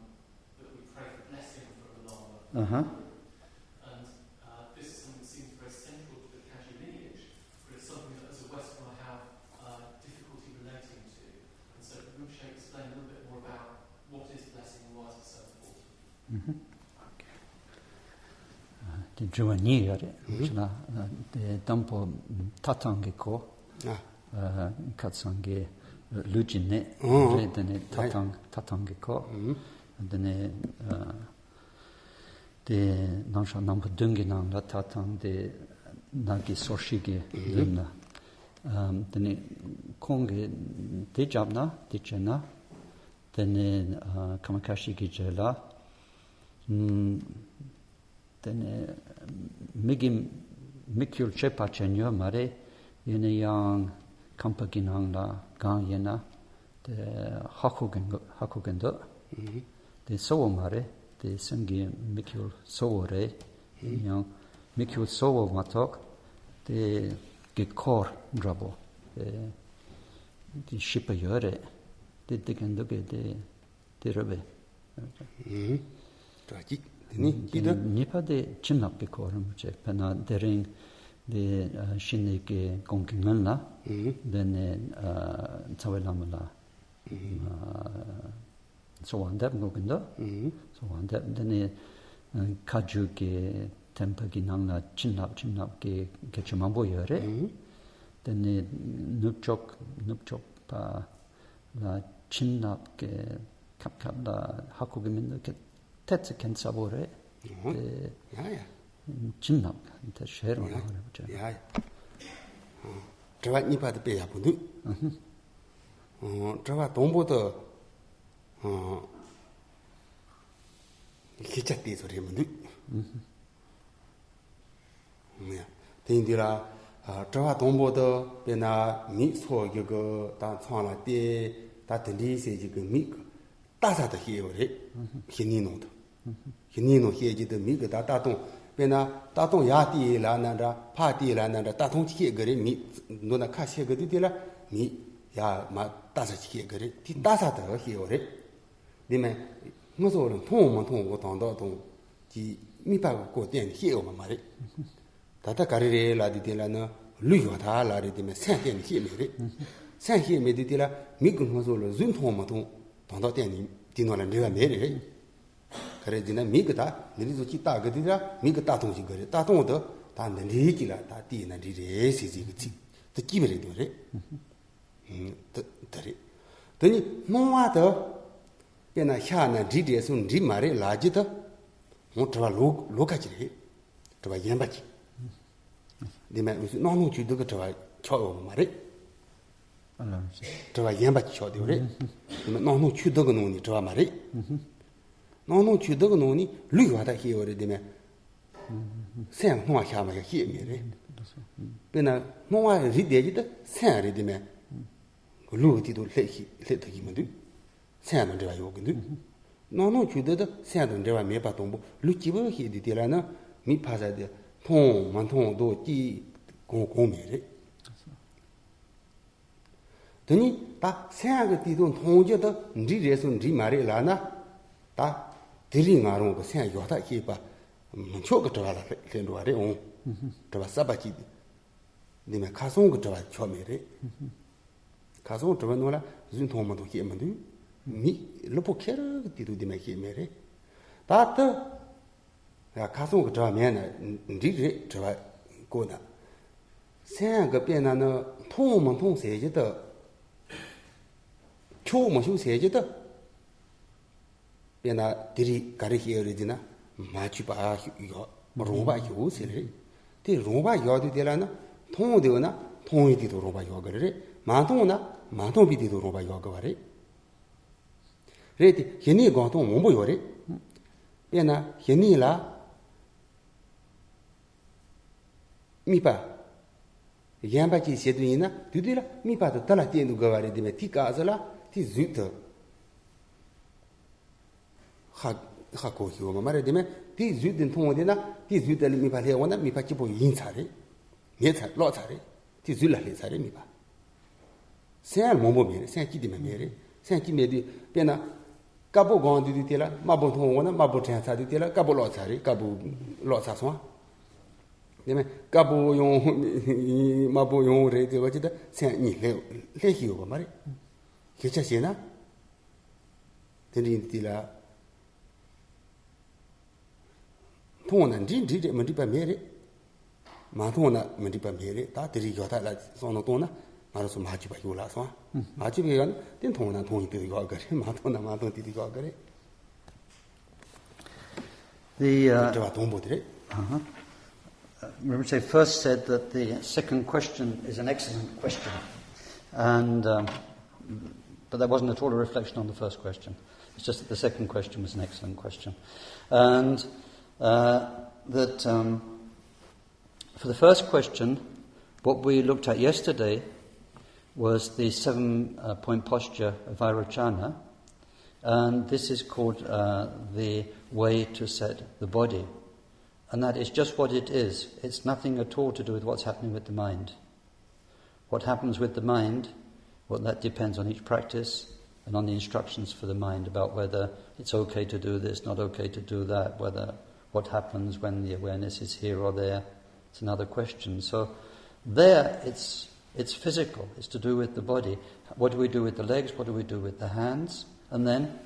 that we pray for blessing from the Lama. Uh-huh. And, uh, this is something that seems very central to the Kagyu lineage, but it's something that as a Westerner I have, uh, difficulty relating to. And so could Rinpoche explain a little bit more about what is blessing and why is it so important? དེ་དྲི་བ་གཉིས་ཡོད་རེད། ཕྱི་ན་དེ་དང་པོ་ཐ་ཐང་གི་སྐོར། ཁ་སང་གི་ལུས་ཀྱི་གནས་རེད། དེ་ནས་ཐ་ཐང་ཐ་ཐང་གི་སྐོར། དེ་ནས་དེ་ནང་ཤོག་རྣམ་པ་བདུན་གྱི་ནང་ལ་ཐ་ཐང་དེ་ནགས་ཀྱི་སོར་བཞི་གི་ལུས་ལ། དེ་ནས་ཁོང་གིས་དེ་བརྒྱབ་ན་དེ་བྱས་ན། དེ་ནས་ཁ་མ་ཁ་ཤས་ཀྱི་རྗེས་ལ། དེ་ནས་མི་གི་མིག་འཁྱུད་བྱེད་པ་བྱེད་ཉོ་མ་རེད། ཡིན་ན་ཡང་ཁང་པ་གི་ནང་ལ་གང་ཡིན་ན་དེ་ཧ་གོ་གི་འདུག་ཧ་གོ་གི་འདུག་དེ་གསལ་བོ་མ་རེད། དེ་སེམས་ཀྱི་མིག་འཁྱུད་གསལ་བོ་རེད། ཡང་མིག་འཁྱུད་གསལ་བོ་མ་གཏོགས་དེ་གི་འཁོར་འདྲ་པོ་དེ་དེ་ཞིབ་པ་ཡོད་རེད། དེ་དེ་གི་འདུག་གི་དེ། དེ་རེད་པས། ཨུམ། དྲ་གཅིག་དེ་ནི་གཅིག་དང་། གཉིས་པ་དེ་བྱིན་རླབས་ཀྱི་སྐོར་རིན་པོ་ཆེ། དཔེར་ན་དེ་རིང་དེ་ཨ་ཕྱི་ནས་ཀྱི་གོང་གི་ངན་ལ། ཨུམ། དེ་ནས་ཨ་རྩ་བའི་བླ་མ་ལ་ཨུམ་ཨ་གསོལ་བ་འདེབས་དགོས་ཀྱི་འདུག་ཨུམ། གསོལ་བ་འདེབས། དེ་ནས་ཨ་ཁ་རྒྱུད་ཀྱི་ཐེམ་པ་གི་ནང་ལ་བྱིན་རླབས་བྱིན་རླབས་ཀྱི་སྐད་ཆ་མང་པོ་ཡོད་རེད། ཨུམ། དེ་ནས་ནུབ་ཕྱོགས་ནུབ་ཕྱོགས་པ། ལ་བྱིན་རླབས་ཀྱི་ཁབ་ཁབ་ལ་ཧ་གོ་གི་མི་འདུག་གི། ཐེ་ཚེ་ཁན་ས་བོ་རེད། ཨོ། དེ་ཡ་ཡ། བྱིན་རླབས་དེ་ཤེས་རོགས་ཡ་གནང་རེད་པ། ཡ་ཡ། ཨོ། དྲི་བ་གཉིས་པ་དེ་དཔེ་ཡག་པོ་འདུག་ཨ་ཧུ། ཨོ། དྲི་བ་དང་པོ་དེ། ཨོ། ཤེས་བྱ་དེ་ཚོ་རེད་མི་འདུག་ཨ་ཧུ། དེ་ཡིན་དུས་ལ། དྲི་བ་དང་པོ་དེ་དཔེར་ན་མིག་སོ་རྒྱུ་གི་དང་མཚོན་ལ་བལྟས། ད་དེ་འདྲའི་ཟེར་རྒྱུ་གི་མིག་གི་ལྟ་ས་དེ་ཤེས་ཡོད་རེད། ཞི་གནས་ནང་དུ། ཞི་གནས་ནང་ཤེས་རྒྱུ་དེ་མིག་གི་ད་ལྟ་སྟངས། དཔེར་ན་ལྟ་སྟངས་ཡར་བལྟས་ལབ་ན་འདྲ། ཕར་བལྟས་ལབ་ན་འདྲ། ལྟ་སྟངས་ཅིག་ཤེས་དགོས་རེད། མིག་མདུན་ན་ཁ་ཕྱེ་དགོས་དུས་དེ་ལ་མིག་ཡར་མར་ལྟ་ས་ཅིག་ཤེས་དགོས་རེད། དེ་ལྟ་ས་དེ་ཤེས་ཡོད་རེད། དེ་མིན་སྔོན་སོ་ལ་མཐོང་མ་མཐོང་གི་དོན་དག་དང་། དེ་དམིགས་པ་གི་སྐོར་གཏན་ནས་ཤེས་ཡོད་པ་མ་རེད། ད་ལྟ་ག་རེ་རེད་ལབ་དུས་དེ་ལ་ནི་ལུས་ཡོད་ད་ལབ་རེད། དེ་མིན་སེམས་གཏན་ནས་ཤེས་མེད་རེད། སེམས་ཤེས་མེད་དུས་དེ་ལ་མིག་གི་སྔོན་སོ་ལ་གཟུགས་མཐོང་མ་མཐོང་དོན་དག་གཏན་ནས་དེ་ནང་ལ་འབྲེལ་བ་མེད་རེད། ག་རེ་ཟེར་ན་མིག་གི་ད་འདི་འདྲའི་བཟོ་ཅིག་ལྟ་གི་དུས་ལ་མིག་གི་ལྟ་སྟངས་ཤིག་དགོས་རེད། ལྟ་སྟངས་དེ་ད་འདི་འདྲའི་ཅིག་ལ་ད་དེ་ཡིན་ན་འདི་རེད་ཟེར་ཟེར་གི་ཚིག་དེ་སྐྱིད་པ་རེད་འདུག་རེད། ད་ད་རེད། དེ་ནི་སྣང་བ་དེ། དཔེར་ན་ཤར་ན་འགྲིག་རེད་སོང་འགྲིག་མ་རེད་ལབ་རྒྱུ་དེ། ཧོང་དྲི་བ་ལོ་ལོ་ཁ་ཅིག་རེད། དྲི་བ་གཞན་པ་ཅིག་འདི་མ་འོས་སུ་སྣང་སྣང་ཆོས་སྡུད་ཀྱི་དྲི་བ་ཆོག་ཡོད་མ་རེད། ཨ་ལ་རེད། དྲི་བ་གཞན་པ་ཅིག་ཆོག་དེ་རེད། འདི་མ་སྣང་སྣང་ཆོས་སྡུད་ཀྱི་ནང་ནས་དྲི་བ་མ་རེད། སྣང་སྣང་ཆོས་སྡུད་ཀྱི་ནང་ནས་ལུས་ཡོད་ད་ཤེས་ཡོད་རེད། འདི་མ། སེམས་སྣང་བ་ཤར་མ་ཤར་ཤེས་མེད་རེད། དཔེར་ན་སྣང་བ་རིག་བསྡད་ཀྱི་དེ་སེམས་རེད། དེ་མིན་ལུས་ཀྱི་སྟེང་དུ་སླེབས་ཤེས་སླེབས་ཐུབ་ཀྱི་མི་འདུག་སེམས་དང་འབྲེལ་བ་ཡོད་ཀྱི་འདུག་སྣང་སྣང་ཆོས་སྡུད་དེ་སེམས་དང་འབྲེལ་བ་མེད་པ་དང་པོ་ལུས་སྐྱིད་པོ་ཤེས་དུས་དེ་ལ་ནི་མིག་ཕར་ཟ་དེ་མཐོང་མ་མཐོང་རྡོ་སྐྱིད་གང་གང་མེད་རེད། དེ་ནི་ད་སེམས་ཀྱི་དེ་དང་མཐོང་རྒྱུ་དེ་འགྲིག་རེད་སོང་འགྲིག་མ་རེད་ལབ་ན། ད་དེ་རིང་ང་རང་གི་སེམས་ཡོད་ཐག་ཤེས་པ་མི་ཆོག་གི་དྲི་བ་ལ་སླེབས་འགྲོ་བ་རེད་འོང་། དྲི་བ་གསར་པ་ཅིག་འདི་མིན་ཁ་སང་གི་དྲི་བ་ཆོག་མེད་རེད། ཁ་སང་དྲི་བ་ནང་ལ་གཟུགས་མཐོང་མ་མཐོང་ཤེས་མི་འདུག་མིག་ལུས་པོ་ཁེར་གི་དེ་དང་འདི་མིན་ཤེས་མེད་རེད། ད་ལྟ། ཡ་ཁ་སང་གི་དྲི་བ་མེད་ན་འགྲིག་རེད། དྲི་བ་བཀོད་ན། སེམས་ཀྱི་དཔེར་ན་ནི་མཐོང་མི་མཐོང་ཟེར་གྱི་དེ། ཆོག་མི་ཆོག་ཟེར་གྱི་དེ། དཔེར་ན་དེ་རིགས་ག་རེ་བཤད་ཡོད་རེད་ཟེར་ན། མ་ཆོད་པ་ཞིག་ཡོད། རུང་བ་ཞིག་ཟེར་རེད། དེ་རུང་བ་ཡོད་དུས་དེ་ལ་ནི་མཐོང་དེ་ཡོད་ན་མཐོང་བའི་དེ་དང་རུང་བ་ཡོད་གི་རེད། མ་མཐོང་ན་མ་མཐོང་བའི་དེ་དང་རུང་བ་ཡོད་གི་བ་རེད། རེད་དེ་ཞི་གནས་སྒོམ་སྟངས་མང་པོ་ཡོད་རེད། དཔེར་ན་ཞི་གནས་ལ་དམིགས་པ་གཞན་པ་ཅིག་བྱེད་དུས་ཡིན་ན་དུས་དུས་ལ་དམིགས་པ་དེ་དེ་ལ་བལྟས་འདུག་དགོས་པ་རེད། དེ་མིན་དེའི་སྐབས་སུ་ལ་དེའི་གཟུགས་དེ་ཧ་ཧ་གོ་ཤེས་ཡོད་མ་མ་རེད། དེ་མིན་དེའི་གཟུགས་དེ་མཐོང་བ་དེ་ན་དེའི་གཟུགས་དེ་ལ་དམིགས་པ་སླེབས་འོང་ན་དམིགས་པ་སྐྱིད་པོ་ཡིན་ཚར་རེད། ངས་ཚར་ཀློག་ཚར་རེད། དེ་ཟུར་ལ་སླེབས་ཚར་རེད་མིན་པ། སེམས་ཡར་མང་པོ་མེད་རེད། སེམས་གཅིག་དེ་མ་མེད་རེད། སེམས་གཅིག་མེད་དུས་དཔེར་ན། དཀར་པོ་གང་དུས་དུས་དེ་ལ་དམར་པོ་མཐོང་འོང་ན་དམར་པོ་དྲན་ཚར་དུས་དེ་ལ་དཀར་པོ་ཀློག་ཚར་རེད། དཀར་པོ་ཀློག་ཚར་སོང་ཨ། དེ་མིན་དཀར་པོ་ཡོང་དམར་པོ་ཡོང་རེད་དེ་བ་ཅི་ད་སེམས་གཉིས་ལྷན་ལྷན་ཞིག་ཡོད་པ་མ་རེད། ཤེས་བྱ་བྱས་ན། དེ་འདྲ་ཡིན་དུས་དེ་ལ། མཐོང་ན་འགྲིག་འགྲིག་རེད། མི་འགྲིག་པ་མེད་རེད། མ་མཐོང་ན་མི་འགྲིག་པ་མེད་རེད། ད་དེ་རིགས་ཡོད་ཐག་ལ་བསམ་བློ་གཏོང་ན་ང་རང་ཚོ་མ་བཅོས་པ་ཡོད་ལ་སོང་། མ་བཅོས་པའི་ཡོད་ན་དེ་མཐོང་ན་མཐོང་ཡིན་དུས་ཡོད་གི་རེད། མ་མཐོང་ན་མ་མཐོང་དེ་དུས་ཡོད་གི་རེད། The, uh, དྲི་བ་དང་པོ་དེ་རེད། Rinpoche first said that the second question is an excellent question, and um, but that wasn't at all a reflection on the first question. It's just that the second question was an excellent question, and uh, that um, for the first question, what we looked at yesterday was the seven-point posture of Vairochana, and this is called uh, the way to set the body. And that is just what it is. It's nothing at all to do with what's happening with the mind. What happens with the mind, well, that depends on each practice and on the instructions for the mind about whether it's okay to do this, not okay to do that, whether what happens when the awareness is here or there, it's another question. So there it's it's physical, it's to do with the body. What do we do with the legs? What do we do with the hands? And then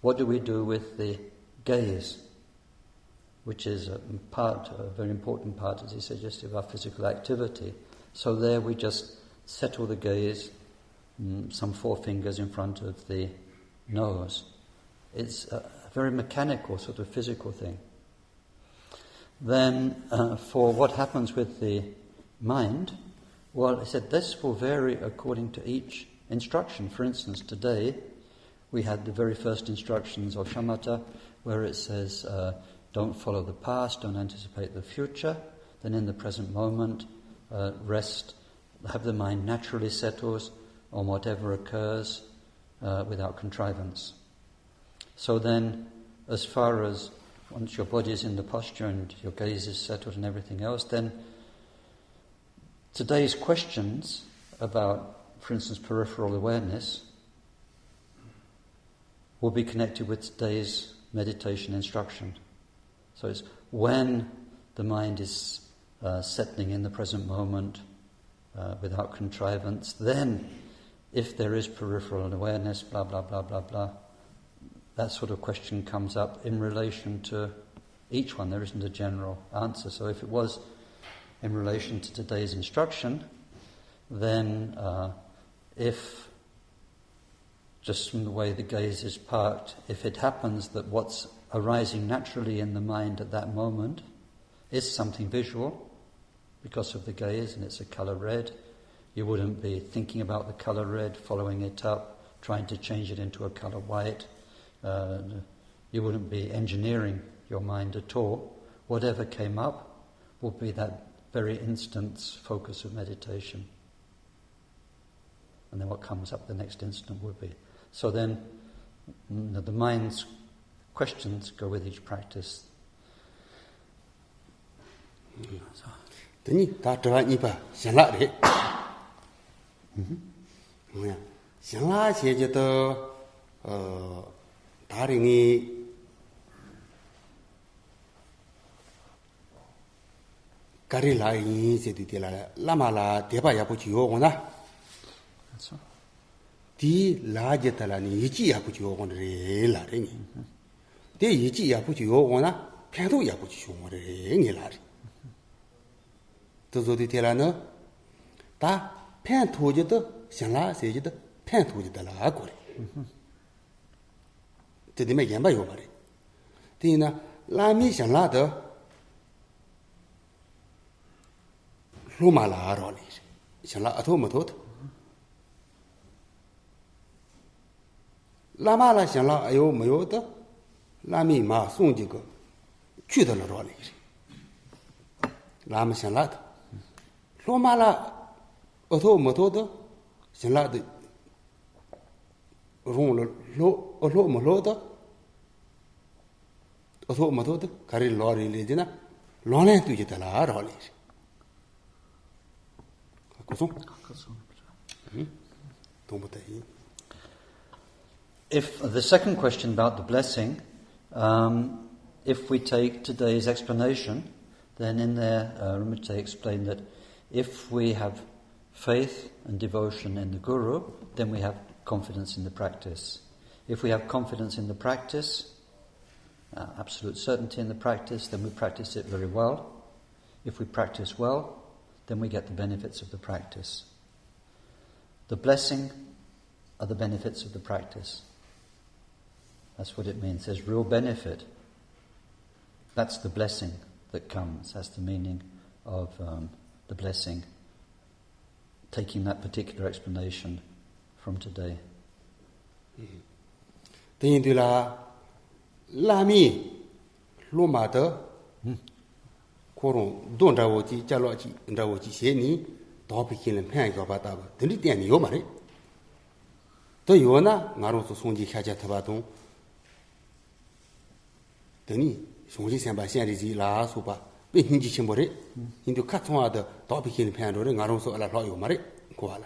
what do we do with the gaze? Which is a part, a very important part, as he suggested, of our physical activity. So there we just settle the gaze, mm, some four fingers in front of the nose. It's a very mechanical sort of physical thing. Then uh, for what happens with the mind, well, he said this will vary according to each instruction. For instance, today we had the very first instructions of Shamatha, where it says, uh, don't follow the past, don't anticipate the future, then in the present moment, uh, rest, have the mind naturally settles on whatever occurs uh, without contrivance. So then, as far as once your body is in the posture and your gaze is settled and everything else, then today's questions about, for instance, peripheral awareness will be connected with today's meditation instruction. So it's when the mind is uh, settling in the present moment uh, without contrivance, then if there is peripheral awareness, blah, blah, blah, blah, blah, that sort of question comes up in relation to each one. There isn't a general answer. So if it was in relation to today's instruction, then uh, if just from the way the gaze is parked, if it happens that what's arising naturally in the mind at that moment is something visual because of the gaze and it's a color red, you wouldn't be thinking about the color red, following it up, trying to change it into a color white. Uh, you wouldn't be engineering your mind at all. Whatever came up would be that very instant's focus of meditation. And then what comes up the next instant would be. So then, the mind's questions go with each practice. དེ་ནི་ད་དྲི་བ་གཉིས་པ་བྱིན་རླབས་རེད། ཡང་བྱིན་རླབས་བྱེད་རྒྱུ་དུ་ད་རེས་ངས། ཀ་རི་ལ་ཡིན་ཟེར་དུས་དེ་ལ་བླ་མ་ལ་དད་པ་ཡག་པོ་ཅིག་ཡོད་འོང་ན། དེའི་ལ་རྒྱུ་དེ་ལ་ནི་ཡིད་ཆེས་ཡག་པོ་ཅིག་ཡོད་འོང་རེད་ལ་རེད་ནི། དེ་ཡིད་ཆེས་ཡག་པོ་ཅིག་ཡོད་འོང་ན་ཕན་ཐོགས་ཡག་པོ་ཅིག་བྱུང་འོང་རེད་ངེས་ལ་རེད། དེ་བཟོ་དུས་དེ་ལ་ནི། ད་ཕན་ཐོགས་རྒྱུ་དེ་བྱིན་རླབས་ཟེར་རྒྱུ་དེ་ཕན་ཐོགས་རྒྱུ་དེ་ལ་གོ་རེད། དེ་དེ་མེད་གཞན་པ་ཡོད་མ་རེད། དེ་ཡིན་ན་བླ་མའི་བྱིན་རླབས་དེ་སློབ་མ་ལ་རག་ལས་རེད། བྱིན་རླབས་ཨ་ཐོབ་མི་ཐོབ་དེ། བླ་མ་ལ་བྱིན་རླབས་ཨ་ཡོད་མི་ཡོད་དེ་བླ་མའི་མ་གསུང་རྒྱུ་གི་ཆོས་དེ་ལ་རག་ལས་རེད། བླ་མའི་བྱིན་རླབས་དེ། སློབ་མ་ལ་ཨ་ཐོབ་མི་ཐོབ་དེ་བྱིན་རླབས་དེ། རང་ལ་ལྷོ་ཨ་ལྷོ་མི་ལྷོ་དེ། ཨ་ཐོག་མ་ཐོག་དེ་ག་རེ་ལོག་རེད་ལས་ཟེར་ན། ལོག་ལན་ལྟོས་ཀྱི་དེ་ལ་རག་ལས་རེད། སོང་། དང་པོ་དེ་ཡིན། If the second question about the blessing, um, if we take today's explanation, then in there, uh, Rinpoche explained that if we have faith and devotion in the Guru, then we have confidence in the practice. If we have confidence in the practice, uh, absolute certainty in the practice, then we practice it very well. If we practice well, then we get the benefits of the practice. The blessing are the benefits of the practice. That's what it means. There's real benefit. That's the blessing that comes. That's the meaning of, um, the blessing, taking that particular explanation from today. དེ་ཡིན་དུས་ལ། བླ་མས་སློབ་མ་དེ་ཁོ་རང་རྡོ་འདྲ་བོ་ཅིག་ཅ་ལག་ཅིག་འདྲ་བོ་ཅིག་བྱས་ནས་དག་པའི་ཞིང་ལ་འཕེན་བཞག་པ་ལྟ་བུ་དེ་འདྲའི་གཏན་ནས་ཡོད་མ་རེད། དེ་ཡོད་ན་ང་རང་ཚོ་སངས་རྒྱས་ཤཱཀྱ་ཐུབ་པ་དང་། དེ་ནས་བྱང་ཆུབ་སེམས་དཔའ་སྤྱན་རས་གཟིགས་ལ་སོགས་པ་དཔེ་སྙིང་རྗེ་ཆེན་པོ་རེད། ཡིན་དུས་ཁ་ཚང་བ་དེ་དག་པའི་ཞིང་ལ་འཕེན་འགྲོ་རེད། ང་རང་ཚོ་ཨ་ལ་ལྷག་ཡོད་མ་རེད། གོ་བ་ལ།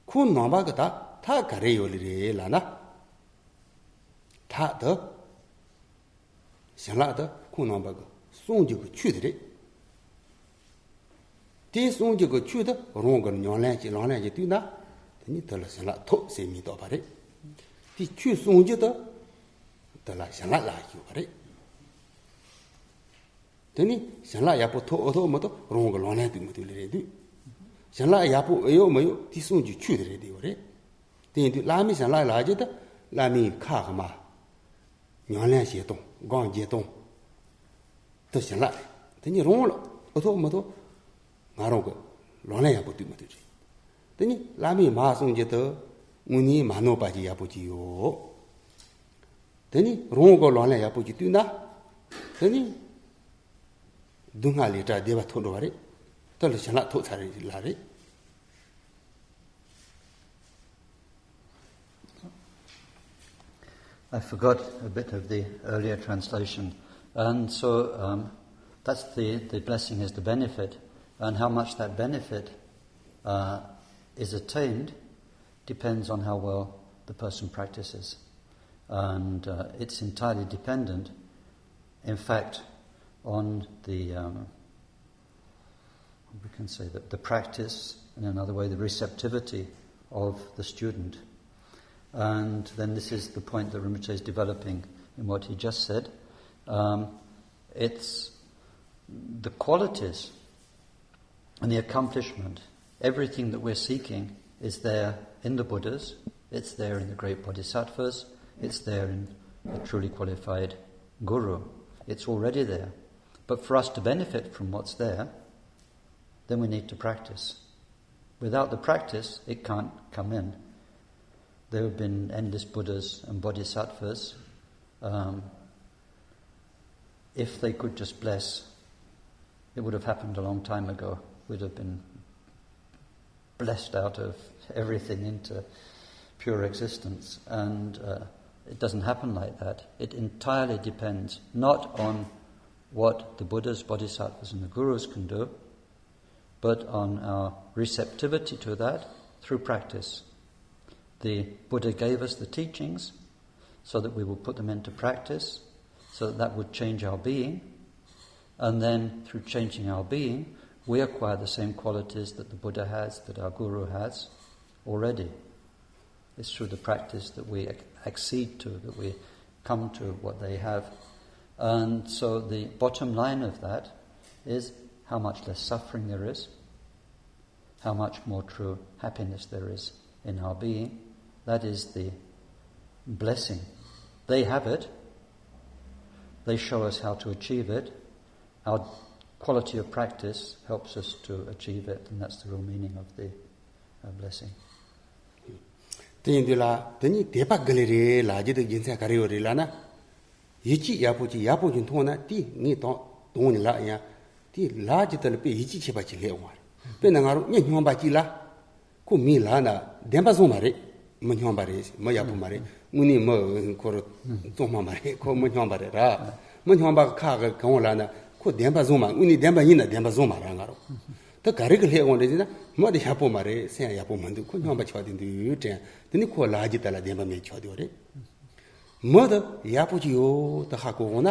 ཁོང་རྣམ་པ་གི་ད་ཐབས་ག་རེ་ཡོད་ལེ་རེད་ལབ་ན། ཐབས་དེ། བྱིན་རླབས་དེ་ཁོང་རྣམ་པ་གི་སངས་རྒྱས་ཀྱི་ཆོས་དེ་རེད། དེའི་སངས་རྒྱས་ཀྱི་ཆོས་དེ་རང་གི་ཉམས་ལེན་གྱིས་ལག་ལེན་གྱིས་བཏོན་ན། དེ་ནི་དེ་ལ་བྱིན་རླབས་ཐོབ་ཟེར་མི་འདོད་པ་རེད། དེ་ཆོས་སངས་རྒྱས་དེ་དེ་ལ་བྱིན་རླབས་ལ་ཞུགས་པ་རེད། དེ་ནི་བྱིན་རླབས་ཡག་པོ་ཐོབ་ཨེ་ཐོབ་མི་ཐོབ་རང་གི་ལག་ལེན་དུ་མི་ཐུབ་ལེ་རེད་འདུག་བྱིན་རླབས་ཡག་པོ་ཨེ་ཡོད་མི་ཡོད་དེ་སངས་རྒྱས་ཆོས་དེ་རེད་དེ་ཡོད་རེད། དེ་ཡིན་དུས་བླ་མའི་བྱིན་རླབས་ལ་རྒྱུ་དེ་བླ་མའི་ཁ་གི་མ། ཉམས་ལེན་བྱེད་སྟངས་སྒོམ་བྱེད་སྟངས་དེ་བྱིན་རླབས་རེད། དེ་ཉིད་རང་ལ་ཨེ་ཐོབ་མི་ཐོབ་ང་རང་གི་ལག་ལེན་ཡག་པོ་བསྟུན་མི་ཐུབ་རེད། དེ་ནི་བླ་མའི་མ་གསུང་རྒྱུ་དེ་དངོས་གནས་མ་ནོར་བ་ཅིག་ཡག་པོ་ཅིག་ཡོད། དེ་ནི་རང་གི་ལག་ལེན་ཡག་པོ་ཅིག་བསྟུན་ན། དེ་ནི་སྡུག་བསྔལ་ལས་བྲལ་བདེ་བ་ཐོབ་འགྲོ་བ་རེད། དེ་ལ་བྱིན་རླབས་ཐོབ་ཚར་རེད་ལ་རེད། I forgot a bit of the earlier translation. And so, um, that's the, the blessing is the benefit. And how much that benefit, uh, is attained depends on how well the person practices. And, uh, it's entirely dependent, in fact, on the, um, we can say that the practice, and in another way, the receptivity of the student. And then this is the point that Rinpoche is developing in what he just said. Um, it's the qualities and the accomplishment, everything that we're seeking is there in the Buddhas, it's there in the great bodhisattvas, it's there in the truly qualified guru. It's already there. But for us to benefit from what's there, then we need to practice. Without the practice, it can't come in. There have been endless Buddhas and Bodhisattvas. Um, if they could just bless, it would have happened a long time ago. We'd have been blessed out of everything into pure existence. And, uh, it doesn't happen like that. It entirely depends not on what the Buddhas, Bodhisattvas, and the Gurus can do, but on our receptivity to that through practice. The Buddha gave us the teachings so that we will put them into practice, so that that would change our being. And then, through changing our being, we acquire the same qualities that the Buddha has, that our Guru has already. It's through the practice that we ac- accede to, that we come to what they have. And so the bottom line of that is how much less suffering there is, how much more true happiness there is in our being. That is the blessing. They have it. They show us how to achieve it. Our quality of practice helps us to achieve it, and that's the real meaning of the, uh, blessing. དེ་ཡིན་དུས་ལ་དེ་ཉིད་དད་པ་དགེ་ལེགས་རེད་ལབ་རྒྱུ་དེ་རྒྱུ་མཚན་ག་རེ་ཡོད་རེད་ལབ་ན། ཡིད་ཆེས་ཡག་པོ་ཅིག་ཡག་པོ་ཅིག་མཐོང་ན་དེ་ངས་དང་དང་ནས་ལབ་ཡང་དེ་ལབ་རྒྱུ་དེ་ལ་དཔེ་ཡིད་ཆེས་ཆེ་བ་ཅིག་སླེབས་འོང་བ་རེད། དཔེར་ན་ང་རང་མི་སྨྱོན་པ་ཅིག་ལ་ཁོ་མི་ལབ་ན་བདེན་པ་བཟུང་མ་རེད། མི་སྨྱོན་པ་རེད། མི་ཡག་པོ་མ་རེད། དངོས་གནས་མི་ཁོ་རང་བཙོང་མ་མ་རེད། ཁོ་མི་སྨྱོན་པ་རེད་ར། མི་སྨྱོན་པ་ཁ་གི་གང་ལབ་ན་ཁོ་བདེན་པ་བཟུང་མ། དངོས་གནས་བདེན་པ་ཡིན་ན་བདེན་པ་བཟུང་མ་ར་ང་རང་། ད་ག་རེ་གི་ལྷད་འོང་རེད་ཟེར་ན། མི་དེ་ཡག་པོ་མ་རེད། སེམས་ཡག་པོ་མི་འདུག་ཁོ་སྨྱོན་པ་ཆགས་བསྡད་འདུག་དྲན། དེ་ནི་ཁོ་ལབ་རྒྱུ་དེ་ལ་བདེན་པ་མེད་ཆགས་བསྡད་ཡོད་རེད། མི་དེ་ཡག་པོ་ཅིག་ཡོད་དེ་ཧ་གོ་འོང་ན།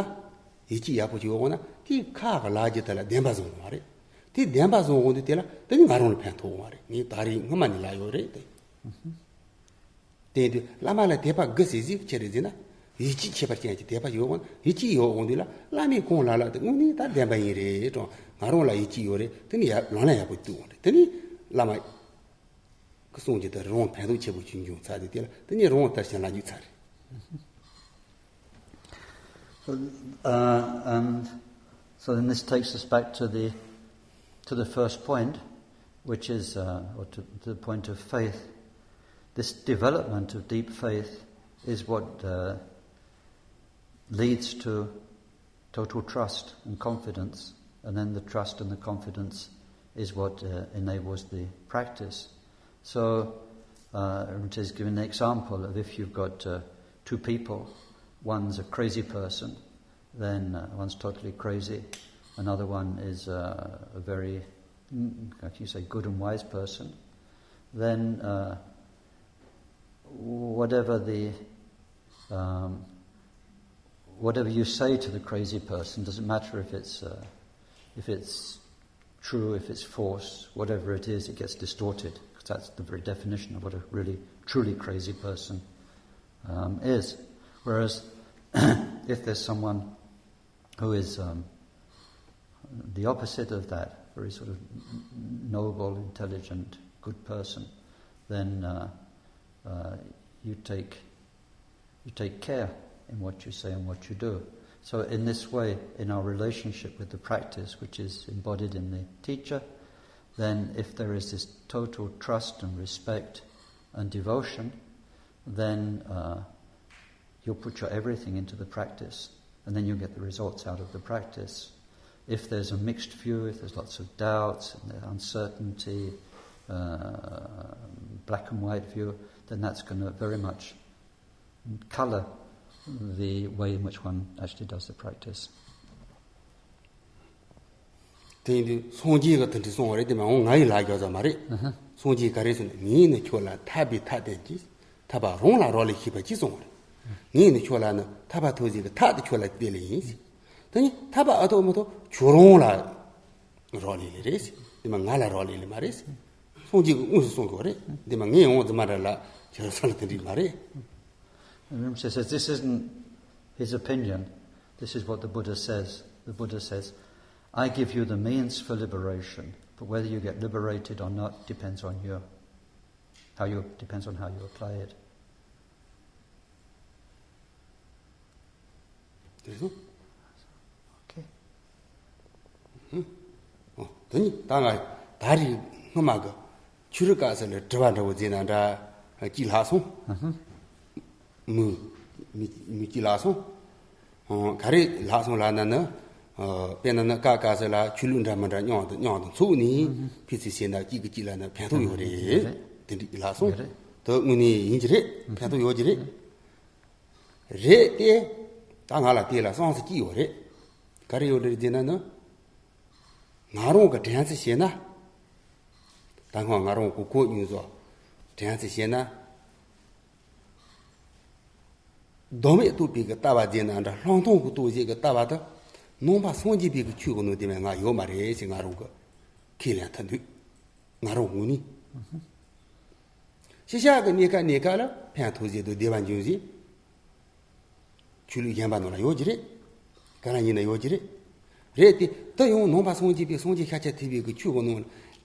ཡིད་ཆེས་ཡག་པོ་ཅིག་ཡོད་འོང་ན། དེ་ཁ་གི་ལབ་རྒྱུ་དེ་ལ་བདེན་པ་བཟུང་འོང་བ་རེད། དེ་བདེན་པ་བཟུང་འོང་དུས་དེ་ལ་དེ་ནི་ང་རང་ལ་ཕན་ཐོགས་འོང་བ་རེད། ངས་ད་རེས་སྔོན་མ་ནས་ལབ་ཡོད་རེད་དེ། དེ་ཡིན་དུས་བླ་མ་ལ་དད་པ་དགུ་ཟེར་ཟིག་ཅི་རེད་ཟེར་ན། ཡིད་ཆེས་ཁྱད་པར་ཅན་གྱི་དད་པ་ཡོད་འོང་། ཡིད་ཆེས་ཡོད་འོང་དུས་ལ་བླ་མས་གང་ལབ་ལབ་དེ་དངོས་གནས་ད་བདེན་པ་ཡིན་རེད་དྲང་། ང་རང་ལ་ཡིད་ཆེས་ཡོད་རེད། དེ་ནི་ཡ་ལམ་ལ་ཡག་པོ་བསྟུན་འོང་རེད། དེ་ནི་བླ་མ་གི་གསུང་རྒྱུ་དེ་རང་ཕན་ཐོགས་ཆེན་པོ་ཞིག་འབྱུང་ཚར་དུས་དེ་ལ་དེ་ནི་རང་ལྟར་ཞིག་ལ་འཇུག་ཚར་རེད། So, uh, and so then this takes us back to the to the first point, which is, uh, or to, to the point of faith. This development of deep faith is what uh, leads to total trust and confidence, and then the trust and the confidence is what uh, enables the practice. So, uh, Rinpoche is giving an example of if you've got uh, two people, one's a crazy person, then uh, one's totally crazy, another one is uh, a very, mm, how can you say, good and wise person, then uh, whatever the um, whatever you say to the crazy person, doesn't matter if it's uh, if it's true, if it's false, whatever it is, it gets distorted, because that's the very definition of what a really truly crazy person um, is. Whereas if there's someone who is um, the opposite of that, very sort of noble, intelligent, good person, then uh, uh, you take you take care in what you say and what you do. So, in this way, in our relationship with the practice, which is embodied in the teacher, then if there is this total trust and respect and devotion, then uh, you'll put your everything into the practice, and then you'll get the results out of the practice. If there's a mixed view, if there's lots of doubts and uncertainty, uh, black and white view, then that's going to very much color the way in which one actually does the practice. དེ་ཡིན་དུས་སངས་རྒྱས་ཀྱིས་དེ་འདྲ་གསུངས་པ་རེད་དེ། མ་འོངས་ང་ཡི་ལ་རྒྱག་ས་མ་རེད། སངས་རྒྱས་ག་རེ་གསུངས་ནས། ངས་ནི་ཁྱོད་ལ་ཐར་པའི་ཐབས་བསྟན་གྱིས། ཐར་པ་རང་ལ་རག་ལས་ཤེས་པར་གྱིས་གསུངས་པ་རེད། ངས་ནི་ཁྱོད་ལ་ནི་ཐར་པ་ཐོབ་ཟིན་གྱི་ཐབས་དེ་ཁྱོད་ལ་སྟེར་ལེ་ཡིན། དེ་ནི་ཐར་པ་ཨ་ཐོབ་མ་ཐོབ་ཁྱོད་རང་ལ་རག་ལས་ལེ་རེད། དེ་མ་ང་ལ་རག་ལས་ལེ་མ་རེད། སངས་རྒྱས་ཀྱིས་དངོས་སུ་གསུངས་དགོས་རེད། དེ་མ་ངས་འོང་རྫུན་མ་ར་ལ་ཁྱོད་རང་ས་ལ་དེ་འདྲ་མ་རེད། Rinpoche says this isn't his opinion. This is what the Buddha says. The Buddha says, I give you the means for liberation, but whether you get liberated or not depends on you. How you depends on how you apply it. དེ་སོང་། Okay. ཨོ། དེ་ནི་ད་ང་ད་རེས་སྔོན་མ་གི་ཆོས་རིག་སྐབས་སུ་ལ་དྲི་བ་འདྲ་བོ་བརྗེས་ན་འདྲ་གཅིག་ལྷག་སོང་། མུ་མུ་མུ་གཅིག་ལྷག་སོང་། ཨོ། ག་རེ་ལྷག་སོང་ལབ་ན་ནི། ཨོ། དཔེར་ན་ནི་སྐབས་སྐབས་སུ་ལ་ཆོས་ལུགས་འདྲ་མི་འདྲ་མཉམ་དུ་མཉམ་དུ་འཚོགས་ནས་ཕན་ཚུན་བྱས་ན་གཅིག་གིས་གཅིག་ལ་ནི་ཕན་ཐོགས་ཡོད་རེད། དེ་འདྲ་ལྷག་སོང་། དེ་དངོས་གནས་ཡིན་གྱི་རེད། ཕན་ཐོགས་ཡོད་ཀྱི་རེད། རེད་དེ། ད་ང་ལ་དེ་ལ་བསམ་ཚུལ་གཅིག་ཡོད་རེད། ག་རེ་ཡོད་རེད་ཟེར་ན་ནི། ང་རང་གི་དྲན་ཚུལ་བཤད་ན། ད་སྔོན་ང་རང་གི་གོ་མྱོང་བཟོ། དྲན་ཚུལ་བཤད་ན། བསྡོམས་པས་རྟོགས་པའི་གི་ལྟ་བ་ཟེར་ན་འདྲ། ལྷག་མཐོང་གིས་རྟོགས་བྱེད་ཀྱི་ལྟ་བ་དེ། ནང་པ་སངས་རྒྱས་པའི་གི་ཆོས་ཀྱི་ནང་དེ་མིན་ང་ཡོད་མ་རེད་ཟེར་ང་རང་གི་ཁས་ལེན་ཐུབ་འདུག་ང་རང་ངོས་ནས། ཤེས་བྱ་གི་གནས་སྐབས་གནས་སྐབས་ལ་ཕན་ཐོགས་བྱེད་དུ་བདེ་བ་འབྱུང་ཞིང་། ཆོས་ལུགས་གཞན་པ་ནང་ལ་ཡོད་ཀྱི་རེད། ག་རང་ཡིན་ན་ཡོད་ཀྱི་རེད། རེད་དེ། དེ་ཡང་ནང་པ་སངས་རྒྱས་པའི་སངས་རྒྱས་ཤཱཀྱ་ཐུབ་པའི་གི་ཆོས་ཀྱི་ནང་ལ་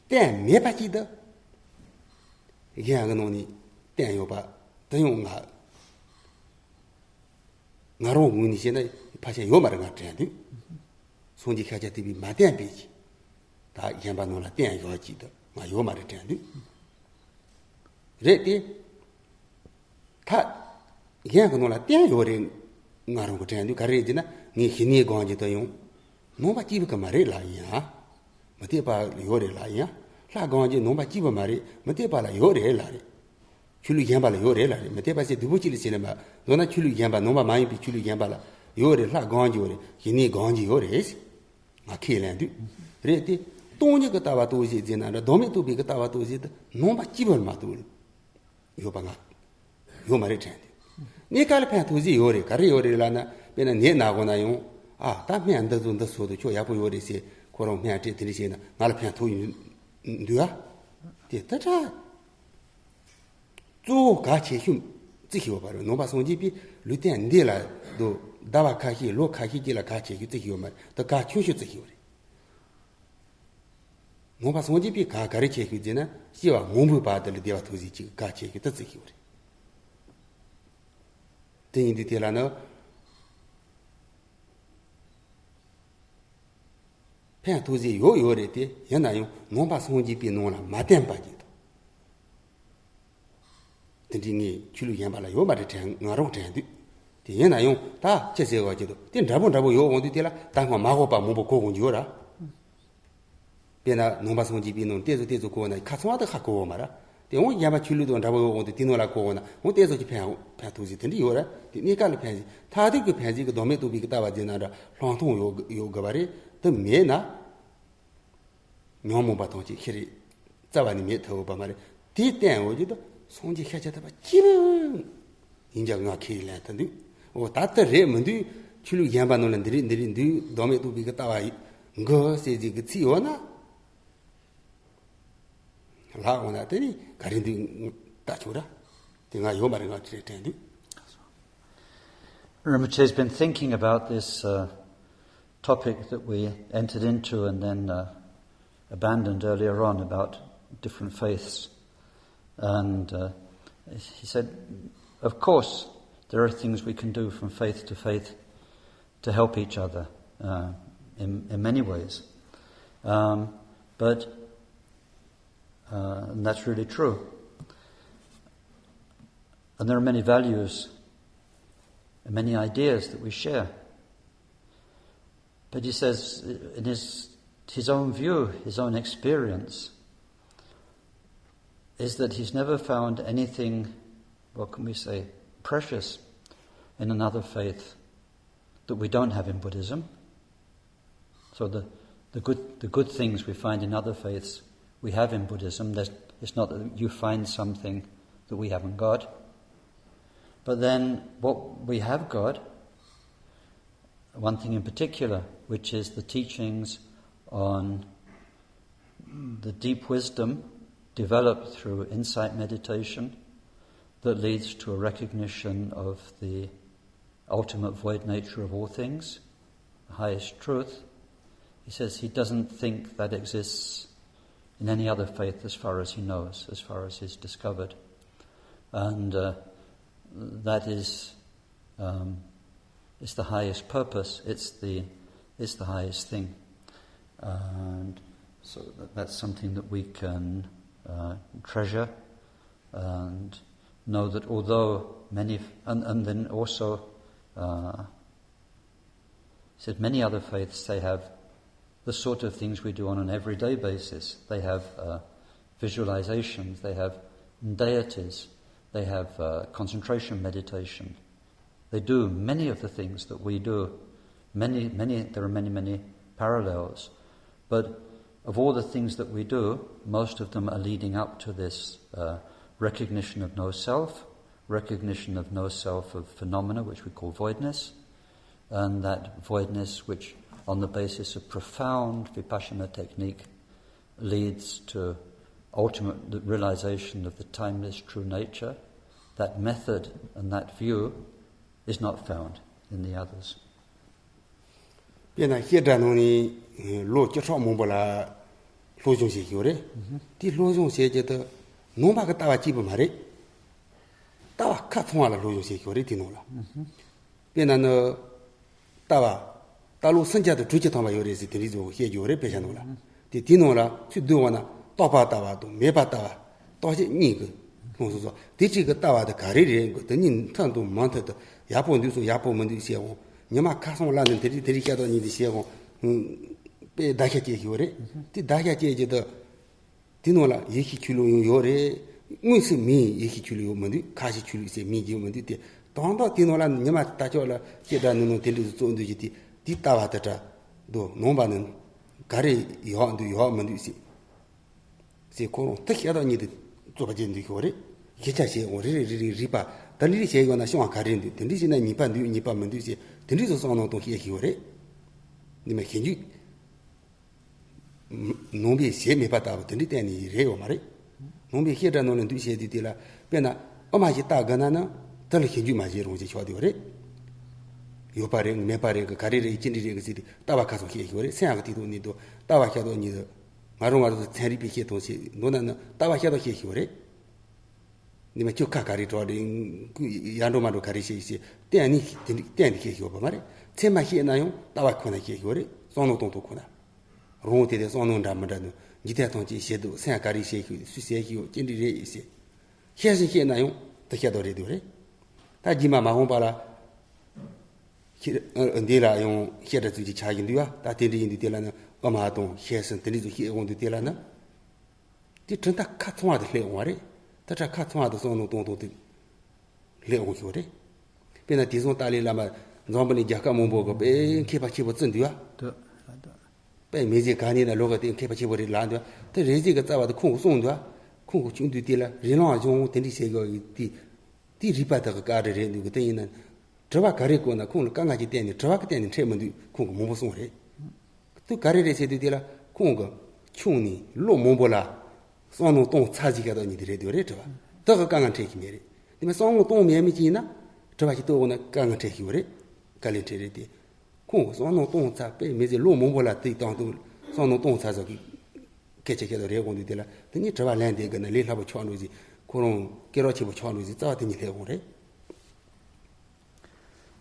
བསྟན་མེད་པ་ཅིག་དང་། གཞན་གྱི་ནང་ནས་བསྟན་ཡོད་པ། དེ་ཡང་ང་ང་རང་ངོས་ནས་བཤད་ན་ཕལ་ཆེར་ཡོད་མ་རེད་ང་དྲན་འདུག་སངས་རྒྱས་ཤཱཀྱ་ཐུབ་པས་མ་བསྟན་པའི་ཅིག་ད་གཞན་པ་ནང་ལ་བསྟན་ཡོད་ཅིག་ད་ང་ཡོད་མ་རེད་དྲན་འདུག་རེད་དེ། ད་གཞན་གྱི་ནང་ལ་བསྟན་ཡོད་རེད། ང་རང་གི་དྲན་འདུག་ག་རེ་རེད་ཟེར་ན། ངས་ཞི་གནས་སྒོམ་རྒྱུ་དེ་ཡང་ནང་པ་སྐྱེས་བུ་གི་མ་རེད་ལབ་ཡིན་ཡ། མུ་སྟེགས་པ་ལ་ཡོད་རེད་ལབ་ཡིན་ཡ། ལྷ་སྒོམ་རྒྱུ་ནང་པ་སྐྱེས་བུ་མ་རེད། མུ་སྟེགས་པ་ལ་ཡོད་རེད་ལབ་རེད། ཆོས་ལུགས་གཞན་པ་ལ་ཡོད་རེད་ལབ་རེད། མུ་སྟེགས་པ་ཟེར་བདུད་པོ་གཅིག་ལ་བྱེད་ལ་མ། མདོར་ན་ཆོས་ལུགས་གཞན་པ་ནང་པ་མ་ཡིན་པའི་ཆོས་ལུགས་གཞན་པ་ལ་ཡོད་རེད། ལྷ་སྒོམ་རྒྱུ་ཡོད་རེད། ཞི་གནས་སྒོམ་རྒྱུ་ཡོད་རེད། ང་ཁས་ལེན་འདུག་རེད་དེ། སྟོང་ཉིད་ཀྱི་ལྟ་བ་ལྟོས་ཞེས་བརྗོད་ན་འདྲ། བདག་མེད་རྟོགས་པའི་གི་ལྟ་བ་ལྟོས་ཞེས་དེ་ནང་པ་གཅིག་པུར་མ་གཏོགས་ཡོད་པ་ང་ཡོད་མ་རེད་དྲན་ཏེ། གནས་སྐབས་ལ་ཕན་ཐོགས་ཞིག་ཡོད་རེད། ག་རེ་ཡོད་རེད་ལབ་ན། དཔེར་ན་ནད་ན་གོ་ན་ཡང་། ཨ། ད་སྨན་འདི་ཚོ་འདི་ཟོས་དུས་ཁྱོད་ཡག་པོ་ཡོད་རེད་ཟེར། ཁོ་རང་སྨན་སྤྲད། དེ་འདྲ་བྱས་ན་ང་ལ་ཕན་ཐོགས་ཡོང་འདུག་ཨ། དེ་ལྟ་དྲག་གཙོ་བོ་གལ་ཆེ་ཤོས་བརྩི་ཞིག་ཡོད་པ་རེད། ནང་པ་སངས་རྒྱས་པའི་ལུས་རྟེན་འདི་ལ་དུ་ཟླ་བ་ཁ་ཤས་ལོ་ཁ་ཤས་ཀྱི་ལ་གལ་ཆེ་ཤོས་བརྩི་ཞིག་ཡོད་མ་རེད། དེ་གལ་ཆུང་ཤོས་བརྩི་ཞིག་ཡོད་རེད། ནང་པ་སངས་རྒྱས་པའི་ག་ག་རེ་ཆེ་ཤོས་ཟེར་ན། སྐྱེ་བ་མང་པོའི་བར་དུ་ལ་བདེ་བ་ཐོབ་ཟིག་ཅིག་ག་ཆེ་ཤོས་དེ་བརྩི་ཤོས་རེད། དེ་ཡིན་དུས་དེ་ལ་ནི་ཕན་ཐོགས་ཟིག་ཡོད་ཡོད་རེད་དེ། ཡིན་ན་ཡང་ནང་པ་སངས་རྒྱས་པའི་ནང་ལ་མ་བསྟན་པ་ཅིག་དང་། དེ་འདྲའི་ངས་ཆོས་ལུགས་གཞན་པ་ལ་ཡོད་མ་རེད་དྲན། ང་རང་དྲན་དུས། དེ་ཡིན་ན་ཡང་ད་ཅི་ཟེར་བ་ཅིག་དང་། དེ་འདྲ་པོ་འདྲ་པོ་ཡོད་འོང་དུས། དེ་ལ་ད་སྔ་མ་གོ་བ་མང་པོ་གོ་དགོས་ཀྱི་ཡོད་ར། དཔེར་ན་ནང་པ་སངས་རྒྱས་པའི་ནང་ཏོག་ཙམ་ཏོག་ཙམ་གོ་ན་ཁ་ཚང་བ་དེ་ཧ་གོ་བ་མ་ར། དེ་འོང་གཞན་པ་ཆོས་ལུགས་དང་འདྲ་པོ་ཡོད་འོང་དུས། དེ་ནང་ལ་གོ་བ་ན་འོང་ཏོག་ཙམ་གྱི་ཕན་ཕན་ཐོགས་ཟིག་དེ་འདྲ་ཡོད་ར། དེ་གནས་སྐབས་ལ་ཕན་ཟིག་མཐར་ཐུག་གི་ཕན་ཟིག་གི་བདག་མེད་རྟོགས་པའི་གི་ལྟ་བ་ཟེར་ན་འདྲ། ལྷག་མཐོང་ཡོད་ཡོད་དགོས་པ་རེད། དེ་མེད་ན། ཉོན་མོངས་པ་ཐམས་ཅད་ཤི་རེ་རྩ་བ་ནས་མེད་ཐུབ་ཡོད་པ་མ་རེད། དེའི་སྟེང་འོག་གི་དུ་སངས་རྒྱས་ཤཱཀྱ་ཐུབ་པ་སྐྱིད་པོ་ཡིན་ཀྱང་ང་ཁས་ལེན་ཐུབ་འདུག་འོ་ད་ལྟ་རེད་མི་འདུག་ཆོས་ལུགས་གཞན་པ་ནང་ལ་འདི་རེད་འདི་རེད་འདུག་བདག་མེད་རྟོགས་པའི་གི་ལྟ་བ་འགོ་ཟེར་ཟིག་གི་ཚིག་ཡོད་ན། ལྷག་འོང་ན་དེ་ནི་ག་རེ་འདུག་ལྟ་ཆོག་ར། དེ་ང་ཡོད་མ་རེད། ང་ཁས་དྲན་འདུག Rinpoche has been thinking about this uh, topic that we entered into and then uh, abandoned earlier on about different faiths. And uh, he said, of course, there are things we can do from faith to faith to help each other uh, in, in many ways. Um, but uh, and that's really true. And there are many values and many ideas that we share. But he says, in his, his own view, his own experience, is that he's never found anything, what can we say, precious in another faith that we don't have in Buddhism. So the, the, good, the good things we find in other faiths we have in Buddhism. There's, it's not that you find something that we haven't got. But then what we have got, one thing in particular, which is the teachings on the deep wisdom developed through insight meditation that leads to a recognition of the ultimate void nature of all things, the highest truth. He says he doesn't think that exists in any other faith as far as he knows, as far as he's discovered. And uh, that is um, it's the highest purpose, it's the, it's the highest thing. And so that's something that we can uh, treasure and know that although many, and, and then also, uh, said many other faiths, they have the sort of things we do on an everyday basis. They have uh, visualizations, they have deities, they have uh, concentration meditation. They do many of the things that we do. Many, many, there are many, many parallels. But of all the things that we do, most of them are leading up to this uh, recognition of no self, recognition of no self of phenomena, which we call voidness, and that voidness which, on the basis of profound vipassana technique, leads to ultimate realization of the timeless true nature, that method and that view is not found in the others. དཔེར་ན་བཤད་གྲྭ་ནང་ནས་ལོ་བཅུ་ཕྲག་མང་པོ་ལ་སློབ་སྦྱོང་བྱེད་ཀྱི་ཡོད་རེད། དེ་སློབ་སྦྱོང་བྱེད་ཀྱི་དུ་ནང་པ་གི་ལྟ་བ་གཅིག་པུ་མ་རེད། ལྟ་བ་ཁ་ཚང་བ་ལ་སློབ་སྦྱོང་བྱེད་ཀྱི་ཡོད་རེད། དེ་ནང་ལ། དཔེར་ན་ནི། ལྟ་བ། ལྟ་ལོག་སུམ་བརྒྱ་དང་དྲུག་ཅུ་ཐམ་པ་ཡོད་རེད་ཟེར་དེ་འདྲའི་བཟོ་བཤད་རྒྱུ་རེད་དཔེ་ཆ་ནང་ལ། དེ་དེའི་ནང་ལ་ཚུར་བསྡུ་བ་ན་རྟོག་པ་ལྟ་བ་དང་མེད་པ་ལྟ་བ། རྟོག་བཅས་གཉིས་ཀྱི་ལྷུང་སོང་སོ། དེ་གཅིག་གི་ལྟ་བ་དེ་ག་རེ་རེད་དགོས། དེ་གཉིས་མཐུན་དང་མ་མཐུན་དུ་ཡག་པོ་འདུག་སོང་ཡག་པོ་མི་འདུག་བཤད་འོང་། ཉི་མ་ཁ་སང་ལ་ནི་དེ་རིགས་དེ་རིགས་བཤད་སྟངས་གཉིས་དེ་བཤད་འོང་། དཔེ་བརྡ་ཤ་བཅད་ཞིག་ཡོད་རེད། དེ་བརྡ་ཤ་བཅད་ཀྱི་དུ། དེ་ནང་ལ་ཡེ་ཤེས་ཆོས་ལུགས་ཡང་ཡོད་རེད། དངོས་སུ་མིའི་ཡེ་ཤེས་ཆོས་ལུགས་ཡོད་མི་འདུག་ཁ་ཤས་ཆོས་ལུགས་ཟེར་མིའི་རྒྱུ་མི་འདུག་དེ་དང་ཐོག་དེ་ནང་ལ་ཉི་མ་ལྟ་ཕྱོགས་ལ་སྐྱེ་དགྲ་ནུ་ནུ་དེ་འདྲ་ཚོ་བཙོག་འདུག་ཅིག་དེ་དེའི་ལྟ་བ་དེ་འདྲ་འདུག་ནང་པ་ནི་ ག་རེ་ཡོད་འདུག་ཡོད་མི་འདུག་ཟེར། ཟེར་ཁོ་རང་ད་ཤེས་རྟོགས་གཉིས་དེ་རྩོད་པ་བྱེད་འདུག་ཤོག་རེད། ཤེས་བྱ་བྱེད་འོང་རེ་རེ་རེ་རེ་རིག་པ་ད་འདི་རིགས་བྱས་ཡོད་ན་བྱུང་བ་ག་རེ་འདུག་དེ་འདྲ་བྱས་ན་ཉེས་པ་འདུག་ཉེས་པ་མི་འདུག་ཟེར་དེ་འདྲ་ཚོ་བསམ་བློ་གཏོང་ཤེས་ཤོག་རེད། འདི་མ་ཞིབ་འཇུག་ནང་པའི་གཞས་མེད་པ་ལྟ་བུ་དེ་འདྲའི་གཏན་ནས་རེད་ཡོད་མ་རེད། ནང་པའི་བཤད་གྲྭ་ནང་ལ་འདུག་བཤད་དུས་དེ་ལ་དཔེར་ན་ཨ་མ་ཞིག་ལྟ་དགོས་ན་ན་དེ་ལ་ཞིབ་འཇུག་མ་བྱས་རུང་བྱས་ཆོག་དེ་བ་རེད། ཡོད་པ་རེད་མེད་པ་རེད་གི་ག་རེ་རེད་ཅི་འདྲ་རེད་གི་ཟེར་དུས་ལྟ་བ་ཁ་སང་ཤེས་ཤོག་རེད། སེམས་ཡག་གི་ཐིག་ཐོག་ནས་དུ་ལྟ་བ་ཤ་ཐོག་གཉིས་དུ་ང་རང་ང་རང་ཚོ་ཚན་རིག་པའི་བཤད་སྟངས་ཤིག་འདུག་ན་ན་ལྟ་བ་ཤ་ཐོག་ཤེས་ཤོག་རེད། འདི་མ་ཁྱོད་ཁ་ག་རེ་གྲོགས་རེད། ཡར་འགྲོ་མར་འགྲོ་ག་རེ་བཤད་ཡིན་ཞེས་གཏན་ནས་དེ་འདྲ་གཏན་ནས་བཤད་ཤོག་པ་མ་རེད། ཚད་མ་བཤད་ན་ཡང་ལྟ་བ་ཁོ་ན་བཤད་ཤོག་རེད། བསམ་བློ་གཏོང་སྟངས་ཁོ་ན། རང་དེ་དེ་བསམ་བློ་འདྲ་མི་འདྲ་འདུག་འཇིག་རྟེན་ཐམས་ཅད་ཞེ་སྡུག་སེམས་ག་རེ་བཤད་ཤོག་སུས་བཤད་ཤོག་ཅི་འདྲ་རེད་ཡིན་ཞེས། བཤད་ཞིང་བཤད་ན་ཡང་དེ་བཤད་དོ་རེད་འདུག་རེད། ད་རྗེས་མ་མ་འོངས་པ་ལ། ཁྱེད་འདི་ལ་ཡང་བཤད་གྲྭ་ཚུལ་གྱི་ཆ་བཞིན་འདུག་ཡ། ད་དེ་འདྲ་ཡིན་དུས་དེ་ལ་ནི་ཨ་མ་དང་བཤད་སྲིད་དེ་འདྲ་ཚོ་བཤད་འོང་དུས་དེ་ལ་ནི། དེ་དྲན་ད་ཁ་ཚང་བ་དེ་སླེབས་འོང་བ་རེད། ད་ཁྲ་ཁ་ཚང་བ་དེ་བསམ་བློ་གཏོང་སྟངས་དེ་སླེབས་འོང་ཤོག་རེད། དཔེར་ན་དེ་སོང་ཏཱ་ལའི་བླ་མ་འཛམ་བུ་གླིང་རྒྱལ་ཁབ་མང་པོ་གི་དཔེ་མཁས་པ་ཆེན་པོ་བརྩི་འདུག་ཨ། དཔེ་མི་ཚེ་ག་ནས་ན་ལོ་ག་དེ་མཁས་པ་ཆེན་པོ་རེད་ལབ་འདུག་ཨ། དེ་རེ་ཟིག་གི་རྩ་བ་དེ་ཁོང་གི་གསུངས་འདུག་ཨ། ཁོང་གི་ཆུང་དུས་དེ་ལ་རི་ལང་གཞུང་དེ་འདྲ་བྱེད་དགོས་ཡོད་དེ། དེའི་རིག་པ་དག་གི་བཀའ་དྲིན་རེད་འདུག་གི་དེ་ཡིན་ན། དྲི་བ་ག་རེ་བཀོད་ན་ཁོང་ལ་དཀའ་ངལ་གྱི་སྟེང་ནས་དྲི་བ་གི་སྟེང་ནས་འཕྲད་མི་འདུག་ཁོང་གིས་མང་པོ་གསུངས་རེད། དེ་ག་རེ་རེད་ཟེར་དུས་དེ་ལ་ཁོང་གི་ཆུང་ནས་ལོ་མང་པོ་ལ་བསམ་བློ་གཏོང་ཚར་ཟིག་ག་དོག་ཉིད་དེ་རེད་འདུག་རེད་དྲི་བ་དག་གི་དཀའ་ངལ་འཕྲད་ཀྱི་མེད་རེད། དེ་མིན་བསམ་བློ་གཏོང་མེད་མི་གཅིག་ཡིན་ན་དྲི་བ་ཞིག་གཏོང་དགོས་ན་དཀའ་ངལ་འཕྲད་ཀྱི་ཡོད་རེད། དཀའ་ལས་འཕྲད་རེད་དེ། ཁོང་གིས་བསམ་བློ་གཏོང་ཚར་དཔེ་མི་ཚེ་ལོ་མང་པོ་ལ་དེ་བཏང་དུས་བསམ་བློ་གཏོང་ཚར་ཟིག་གི་སྐད་ཆ་སྐད་དོ་རེད་དགོངས་དུས་དེ་ལ་དེ་ནི་དྲི་བ་ལན་འདེབས་དགོས་ན་ལས་སླ་པོ་ཆགས་འགྲོ་ཟིག་ཁོ་རང་སྐད་གྲགས་ཆེན་པོ་ཆགས་འགྲོ་ཟིག་རྩ་བ་དེ་ཉིད་སླེབས་འོང་རེད།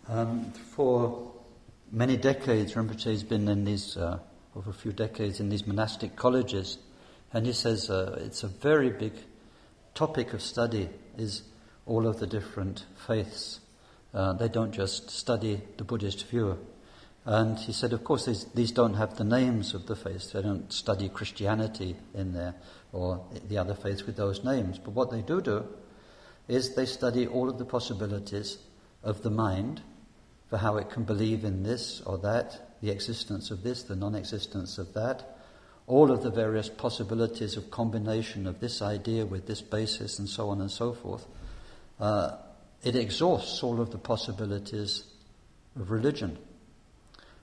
Um, for many decades, Rinpoche has been in these, uh, over a few decades in these monastic colleges, and he says uh, it's a very big topic of study is all of the different faiths. Uh, they don't just study the Buddhist view. And he said, of course, these, these don't have the names of the faiths. They don't study Christianity in there or the other faiths with those names. But what they do do is they study all of the possibilities of the mind for how it can believe in this or that, the existence of this, the non existence of that, all of the various possibilities of combination of this idea with this basis, and so on and so forth. Uh, it exhausts all of the possibilities of religion.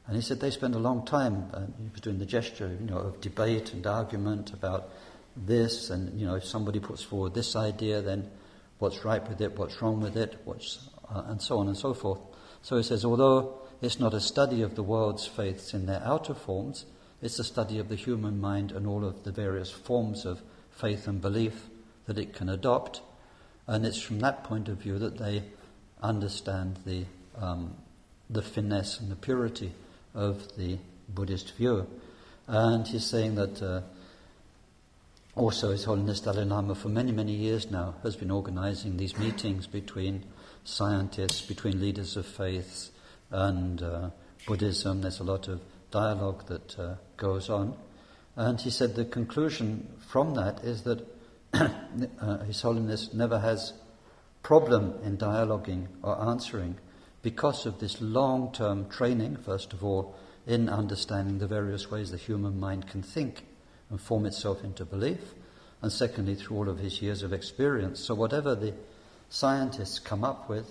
And he said they spend a long time uh, between the gesture, you know, of debate and argument about this, and you know, if somebody puts forward this idea, then what's right with it, what's wrong with it, what's, uh, and so on and so forth. So he says, although it's not a study of the world's faiths in their outer forms, it's a study of the human mind and all of the various forms of faith and belief that it can adopt. And it's from that point of view that they understand the, um, the finesse and the purity of the Buddhist view. And he's saying that uh, also, His Holiness Dalai Lama, for many, many years now, has been organizing these meetings between scientists, between leaders of faiths, and uh, Buddhism. There's a lot of dialogue that uh, goes on. And he said the conclusion from that is that uh, His Holiness never has problem in dialoguing or answering because of this long term training, first of all, in understanding the various ways the human mind can think and form itself into belief, and secondly, through all of his years of experience. So, whatever the scientists come up with,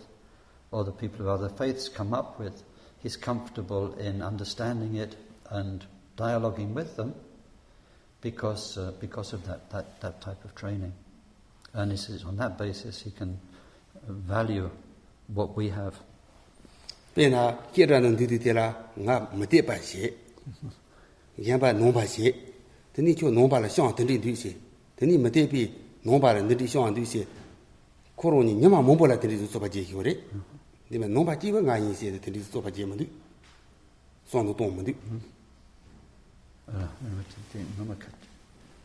or the people of other faiths come up with, he's comfortable in understanding it and dialoguing with them because, uh, because of that, that, that type of training. And it's on that basis he can value what we have. དཔེར་ན་སྐད་སྒྲ་ནང་འདུས་དུས་དེ་ལ་ང་མི་བདེ་བ་བྱེད། གཞན་པ་ནོངས་པ་བྱེད། དེ་ནས་ཁྱོད་ནོངས་པ་ལ་ཤང་དེ་འདྲས་འདུས་བྱེད། དེ་ནས་མི་བདེ་བའི་ནོངས་པ་ལ་འདི་འདྲས་ཤང་འདུས་བྱེད། ཁོ་རང་ཉིད་ཉི་མ་མང་པོ་ལ་དེ་འདྲས་སུ་རྩོད་པ་བྱེད་ཤེས་པ་རེད། འདི་མ་ནོངས་པ་སྐྱེས་པ་ང་ཡིན་ཟེར་ཏེ་དེ་འདྲས་སུ་རྩོད་པ་བྱེད་མི་འདུག་བསམ་བློ་གཏོང་མི་འདུག་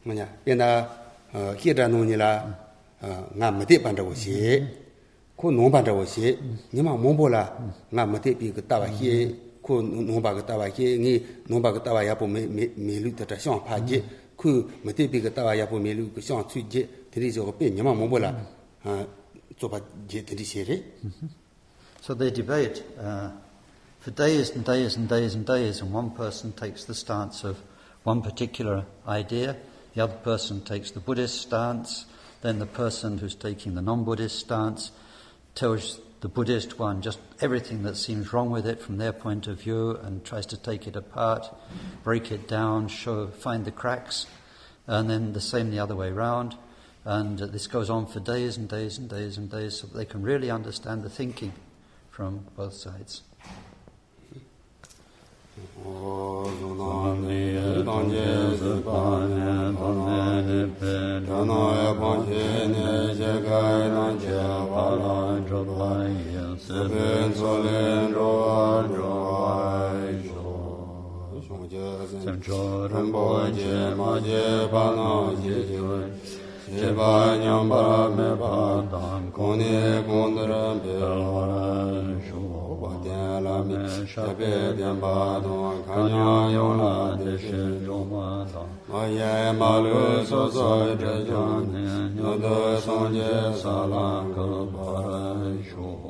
ང་ཡ་དཔེར་ན་སྐད་སྒྲ་ནང་ཉིད་ལ་ང་མི་བདེ་བ་འདྲ་བོ་བྱེད། ཁོ་ནོངས་པ་འདྲ་བོ་བྱེད། ཉི་མ་མང་པོ་ལ་ང་མི་བདེ་བའི་གི་ལྟ་བ་བཤད། ཁོ་ནོངས་པ་གི་ལྟ་བ་བཤད། ངས་ནོངས་པ་གི་ལྟ་བ་ཡག་པོ་མེད་མེད་མེད་ལུགས་དེ་འདྲ་ཤང་ཕར་བརྗེད། ཁོས་མི་བདེ་བའི་གི་ལྟ་བ་ཡག་པོ་མེད་ལུགས་གི་ཤང་ཚུར་བརྗེད། དེ་འདྲས་བྱས་དཔེ་ཉི་མ་མང་པོ་ལ་རྩོད་པ་བྱེད་དེ་འདྲས་བྱས་རེད། So they debate uh, for days and days and days and days, and one person takes the stance of one particular idea, the other person takes the Buddhist stance, then the person who's taking the non-Buddhist stance tells the Buddhist one just everything that seems wrong with it from their point of view and tries to take it apart, break it down, show, find the cracks, and then the same the other way round. And this goes on for days and days and days and days so that they can really understand the thinking from both sides. སེམས་མཆོག་རིན་པོ་ཆེ་མ་སྐྱེས་པ་རྣམས་སྐྱེ་གྱུར། བྱས་པ་ཉམས་པ་མེད་པ་དང་། གོང་ནས་གོང་དུ་འཕེལ་བར་ཤོག། བ་དན་བླ་མའི་ཞབས་པད་བརྟན་པ་དང་། མཁའ་མཉམ་ཡོངས་ལ་བདེ་ཞིང་འབྱུང་བ་དང་། མ་ཡལ་མ་ལུས་སོ་སོར་འབྲེལ་བྱུང་ནས། མྱུར་དུ་སངས་རྒྱས་ས་ལ་འགོད་པར་ཤོག།